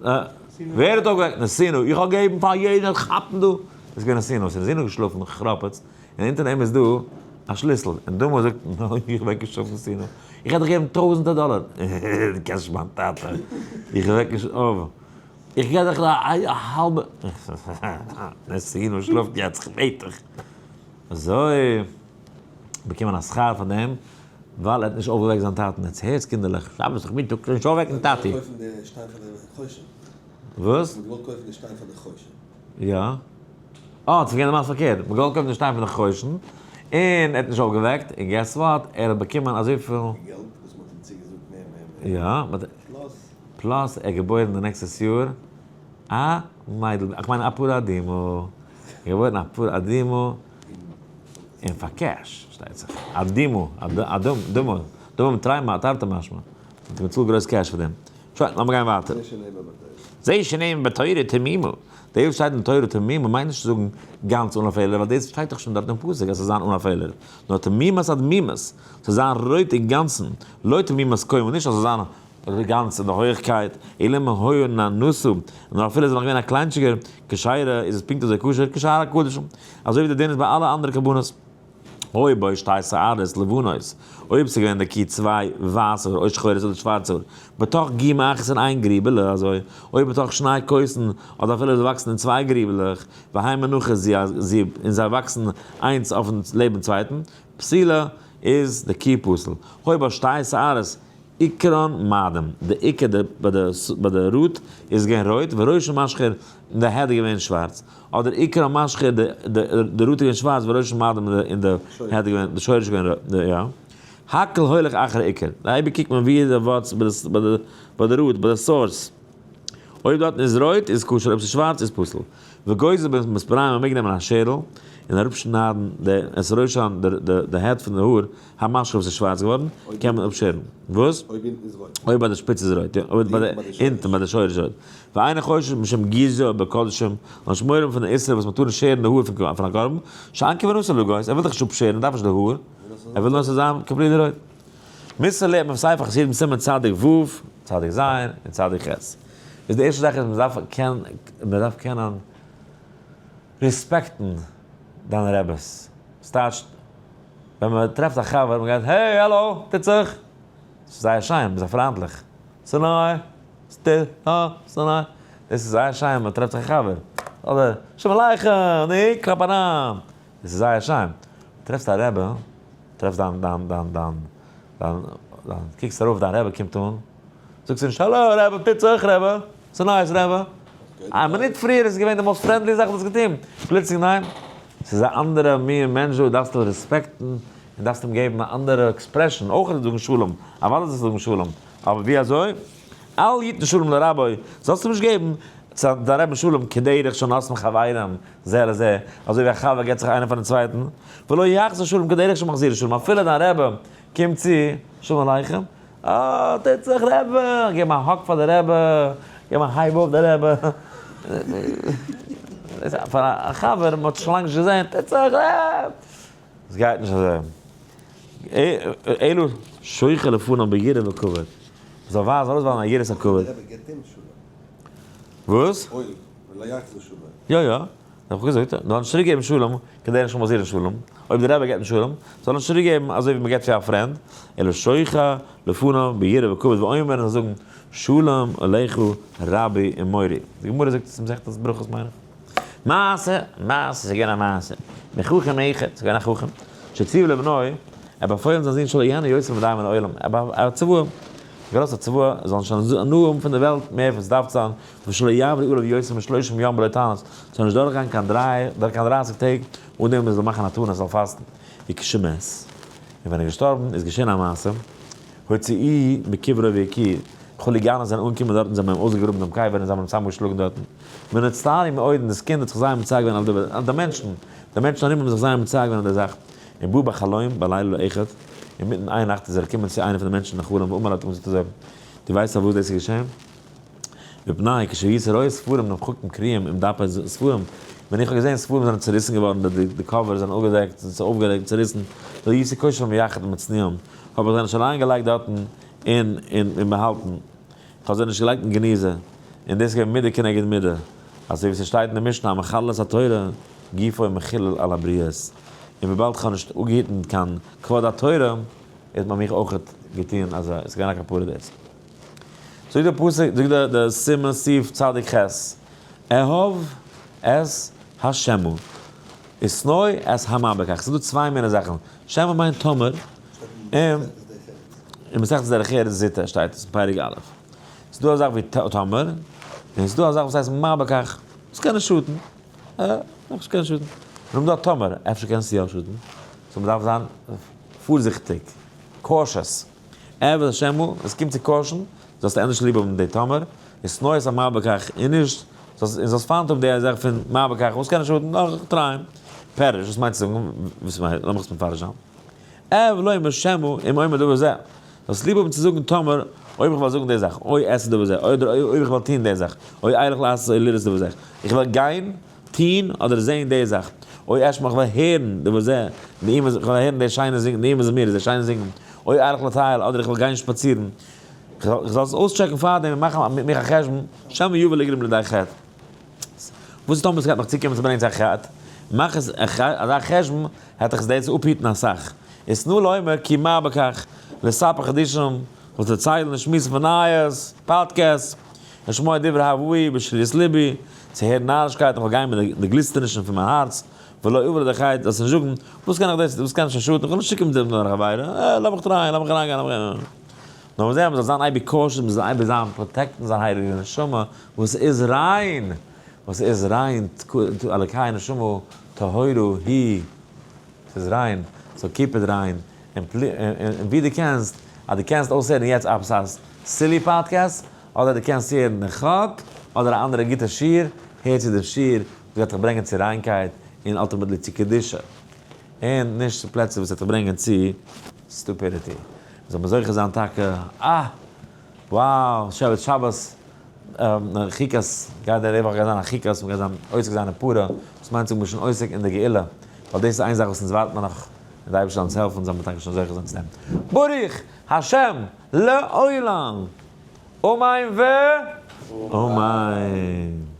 Speaker 1: ווער האט אויפגעוועקט נתינה? איך האב געגעבן פאר יעדער כאפן דא. איז געווען נתינה. ס'איז נתינה געשלאפן כראפעץ. און אונטער אים איז דא א שליסל. און דמא זאגט, ניין, איך וועק נישט אויף נתינה. איך וועל דיך געבן טויזענטער דאלער. דו קענסט נישט מיין טאטע. איך וועק נישט אויף. איך געב דיך א האלבע. נתינה שלאפט יעצט, איך בעט דיך. אזוי באקומען א שכר פאר דעם, ווייל ער האט נישט אויפגעוועקט זיין טאטן. יעצט הערטס קינדערלעך, שבת נאכמיטאג נישט אויפוועקן טאטי.
Speaker 2: מ'האט געוואלט קויפן די שטיין פאר די חושן.
Speaker 1: וואס?
Speaker 2: מ'האט געוואלט קויפן די שטיין פאר די חושן.
Speaker 1: יא. אה, ס'איז געווען די מעשה פארקערט. מ'האט געוואלט קויפן די שטיין פאר די חושן, און ער האט נישט אויפגעוועקט, און guess what, ער האט באקומען אזויפיל.
Speaker 2: געלט וואס מ'האט אים צוגעזאגט מער מער מער.
Speaker 1: יא,
Speaker 2: plus.
Speaker 1: Plus ער געבוירן די נעקסטעס יאר א מיידל, איך מיין א פרה אדומה, געבוירן א פרה אדומה, און פאר cash, שטייט זיך, אדומה, אדום, דומה, דומה תרי תרתי משמע, האט ער געצאלט גרויס cash פאר דעם. שוין, לאמיר גיין ווייטער. זה שנאמר בתורה תמימה, דאס וואס שטייט אין תורה תמימה מיינט נישט צו זאגן גאנץ אן א פעלער, ווייל דאס שטייט דאך שוין דארט אין פסוק אז ס'זאל זיין אן א פעלער, נאר תמימת הדמימות, ס'זאל זיין רויט אינגאנצן, לא תמימת קומה, נישט אז ס'זאל זיין גאנץ אין די הויכקייט, אלא אם היה ננסו, נאר אפילו איז ער נאך געווען א קליינטשיגער, כשרה איז עס פונקט אזוי כשר כשאר הקדשים, אזוי ווי די דין איז ביי אלע אנדערע קרבנות. היו בו שתי שערות לבנות, אויב ס'איז געווען די קי צוויי ווייסע האר או שחורות אדער שווארצע האר, בתוך גומא אחת אין איין גריבעלע, אזוי אויב בתוך שני כוסין, אדער אפילו זיי וואקסן אין צוויי גריבעלעך, והן מונחות זו על זו, און זיי וואקסן איינס אויפן לעבן צווייטן, פסולה איז די קי פסול. היו בו שתי שערות עיקרן מאדים, די עיקר די ביי די ביי די root איז געווען רויט, וראשן משחיר און די head איז געווען שווארץ, אדער עיקרן משחיר די די די root איז געווען שווארץ וראשן מאדים און די head איז געווען די שורש איז געווען רויט, יא. הכל הולך אחר עיקר, די אייביג קוקט מען ווי איז די ווארץ ביי די ביי די ביי די root ביי די source, אויב דארטן איז רויט איז כשר אויב ס'איז שווארץ איז פסול. וגוזר במספריים מ'מעג נעמען א שערל און אראפשניידן די את ראשן די די head פון די האר המשחיר וואס איז שווארץ געווארן קען מען אפשערן. וואס?
Speaker 2: אויב אונטן איז רויט.
Speaker 1: אויב ביי די שפיץ איז רויט, יא. אויב ביי די אונטן ביי די שורש איז רויט. ואינו חושש משום גיזה בקדשים, נישט מורא האבן פון די איסור וואס מען טאר נישט שערן די האר פון א קרבן, שאין כוונתו לגוז, ער וויל דאך נישט אפשערן, ער דארף נישט די האר, ער וויל נאר ס'זאל זיין completely רויט. מוסר לערנט מען פון ספר חסידים סימן צדיק ו', צדיק ז', און צדיק ח'. איז די ערשטע זאך איז מען דארף קענען רעספעקטן דיינע רעבעס. ס'טייטשט ווען מען טרעפט א חבר, מען גייט hey האלא, טוט זיך? ס'איז זייער שיין, מען איז פריינטליך, ס'ניי, ס'טוט, הא, ס'ניי, דאס איז זייער שיין ווען מען טרעפט זיך א חבר, אדער שלום עליכם, נו, קלאפ אריין, דאס איז זייער שיין, טרעפסט א רבי, טרעפסט דיין דיין דיין דיין דיין דיין, קוקסט ארויף דיין רבי קומט אן, זאגסטו נישט האלא רבי, טוט זיך רבי, ס'נייעס רבי, א מינוט פריער איז געווען די most friendly זאך וואס האסט געטון, פלוצלינג ניין, ס'איז א אנדערע מין מענטש דא, דארפסט אים רעספעקטן, און דארפסט אים געבן א אנדערע expression, אויך איז זאגן שלום, אוודאי זאלסטו זאגן שלום, אבער ווי אזוי? אל יתן שלום לרבו, זאלסט אים נישט געבן צו דיין רעבן שלום כדרך שנותנים חברים זה לזה, אזוי ווי א חבר געבט זיך איינער פארן צווייטן, ולא יחזיר שלום כדרך שמחזיר שלום, אפילו דיין רבי קומט צו, שלום עליכם, אה, טוט זיך רבי, געב א hug פאר די רבי, געב א הייב אויף די רבי, פאר א חבר, מען האט שוין לאנג נישט געזען, טוט זיך רבי, עס גייט נישט אזוי, אלא שוחה לפניו ביראה וכבוד, מען זאל ווייזן ארויסווייזן א יראת הכבוד. וואס? יא יא. האב איך געזאגט, זאל נישט צוריק געבן שלום, כדי נישט מחזיר'ן שלום, אויב דער רבי געבט נישט שלום, זאל נישט צוריק געבן אזוי ווי מען געבט פאר א friend, אלא שוחה לפניו ביראה וכבוד ואומר, און זאל זאגן, שלום עליך רבי ומורי. די גמרא זאגט עס אין מסכת ברכות מיין איך. מעשה, מעשה, ס'איז געווען א מעשה. מחכם אחד, ס'איז געווען א חכם, שציוה לבנו, ער האט באפוילן זיין זון שלא יהנה יותר מדי מן העולם, ער האט צוואה, געלאזט א צוואה, ער זאל נישט הנאה האבן פון די וועלט מער ווי ס'דארף צו זיין, ושלא יעברו עליו יותר משלושים יום בלא תענית, ס'זאל נישט דורכגיין קיין דריי, קיין דרייסיג טעג אן דעם וואס ער זאל מאכן א תענית, זאל פאסטן. וכשמת, און ווען ער איז געשטארבן איז געשען א מעשה, הוציאוהו מקברו והכוהו, כוליגאנעס זענען אנגעקומען דארטן, זיי האבן אים אויסגעגראבן דעם קבר און זיי האבן אים צוזאמגעשלאגן דארטן. ונצטערו מאוד, און דאס קינד האט זיך זייער מצער געווען אויף די, אויף די מענטשן, די מענטשן ארום האבן זיך זייער מצער געווען אויף די זאך. ובא בחלום בלילה אחד, אינמיטן איין נאכט איז ער געקומען צו איינער פון די מענטשן אין חלום ואמר האט אים געזאגט אזוי, דו ווייסט פארוואס דאס איז געשען? מפני כשהייתי רואה ספרים נמחקים קרועים עם דפי ספרים, ווען איך האב געזען ספרים זענען צוריסן געווארן, די די cover זענען אפגעדעקט, ס'איז אויפגעדעקט צוריסן, לא הייתי קושרם יחד ומצניעם, האב איך זיי נישט אריינגעלייגט דארטן און און באהאלטן, איך האב זיי נישט געלייגט אין גניזה, און דאס איז געווען מידה כנגד מידה, אזוי ווי ס'שטייט אין די משנה המחלל את התורה גופו מחולל על הבריות, און וויבאלד כ'האב נישט אפגעהיטן קיין כבוד התורה, האט מען מיך אויכעט געטון אזוי, ס'איז געווען א כפרה דאס. זאגט דער פסוק, זאגט דער דער סימן סעיף צדיק ח', אהוב את השמא, ושנוא את המה בכך, ס'איז דא צוויי מיני זאכן, שמא מיינט טאמער, און אין מסכת דרך ארץ זוטא שטייט עס אין פרק א', ס'איז דא א זאך ווי טאמער, און ס'איז דא א זאך וואס הייסט מה בכך, עס קען נישט שאטן, אה, עס קען נישט שאטן, און דא טאמער, אפשר קען עס יא שאטן, so מ'דארף זיין פארזיכטיג, cautious. אהבת השם הוא, עס קומט צו caution, זאלסטו ענדערש ליב האבן די טאמער, ושנוא את המה בכך, און נישט, זאלסט, און זאלסט פיינט האבן די זאך פון מה בכך, וואס קען נישט שאטן, נאר try ען. פירוש, וואס מיינט צו זאגן, וואס מיינט, לאמיך עס מפרש זיין. אהב לומר שמא אם אומר דבר זה, זאלסט ליב האבן צו זאגן טאמער, אויב איך וועל זאגן די זאך, או אעשה דבר זה, אדער אויב איך וועל טון די זאך, או אלך לעשות או לראות דבר זה, איך וועל גיין, טון אדער זען די זאך, או אשמע איך וועל הערן דבר זה, נעים איך וועל הערן די שיינע זינגען, נעים זמיר די שיינע זינגען, או אלך לטייל אדער איך וועל גיין שפאצירן, איך זאל עס אויסטשעקן פארדעם און מאכן מיט מיך א חשבון, שמא יבא לגרום לידי חטא. וואס איז טאמער עס גייט מיך צוקומען צו ברענגען צו א חטא? מאך עס אזא חשבון, העט איך עס דאס אפהיטן אסאך. ושנא לומר כי מה בכך, לספר חדשים, זאלסט דערציילן און שמועסן פון נייעס, פאדקעסט, לשמוע דברי הבאי בשרירות לבי, צו הערן נארישקייטן, איך וועל גיין מיט די גליסטענישן פון מיין הארץ, ולא אבוא לידי חטא, זאלסט נישט זאגן, וואס קען איך דאס, וואס קען שוין שאטן, איך וועל נישט צוקומען צו דעם עבירה, אה, לאמיך try ען, לאמיך אריינגיין, לאמיך. נאר מ'זעט אז מ'זאל זיין אייביג cautious, מ'זאל אייביג זיין protect ן זיין הייליגע נשמה, וואס איז ריין, וואס איז ריין, אלקי נשמה טהורה היא, ס'איז ריין, so keep it ריין, און ווי דו קענסט, אז דו קענסט אויסהערן יעצט עפעס א silly podcast, אדער דו קענסט הערן די חק, אדער א אנדערע גוטע שיעור, הער צו דעם שיעור, וואס גייט דיך ברענגען צו ריינקייט, און ultimately צו קדושה, און נישט צו פלעצער וואס וועט דיך ברענגען צו stupidity. זאל מען זוכה זיין טאקע, אה! wow! שבת שבת חוקת, גייט די וואך גייט זיין א חוקת, מ'גייט זיין עוסק זיין אין פרה, וואס מיינט זאגן מ'איז שוין עוסק אין די גאולה, ווייל דאס איז איין זאך וואס אונז ווארט מיר נאך, און די אייבערשטער זאל אונז העלפן זאל מען טאקע שוין זוכה זיין צו דעם. ברוך השם לעולם! אמן ואמן!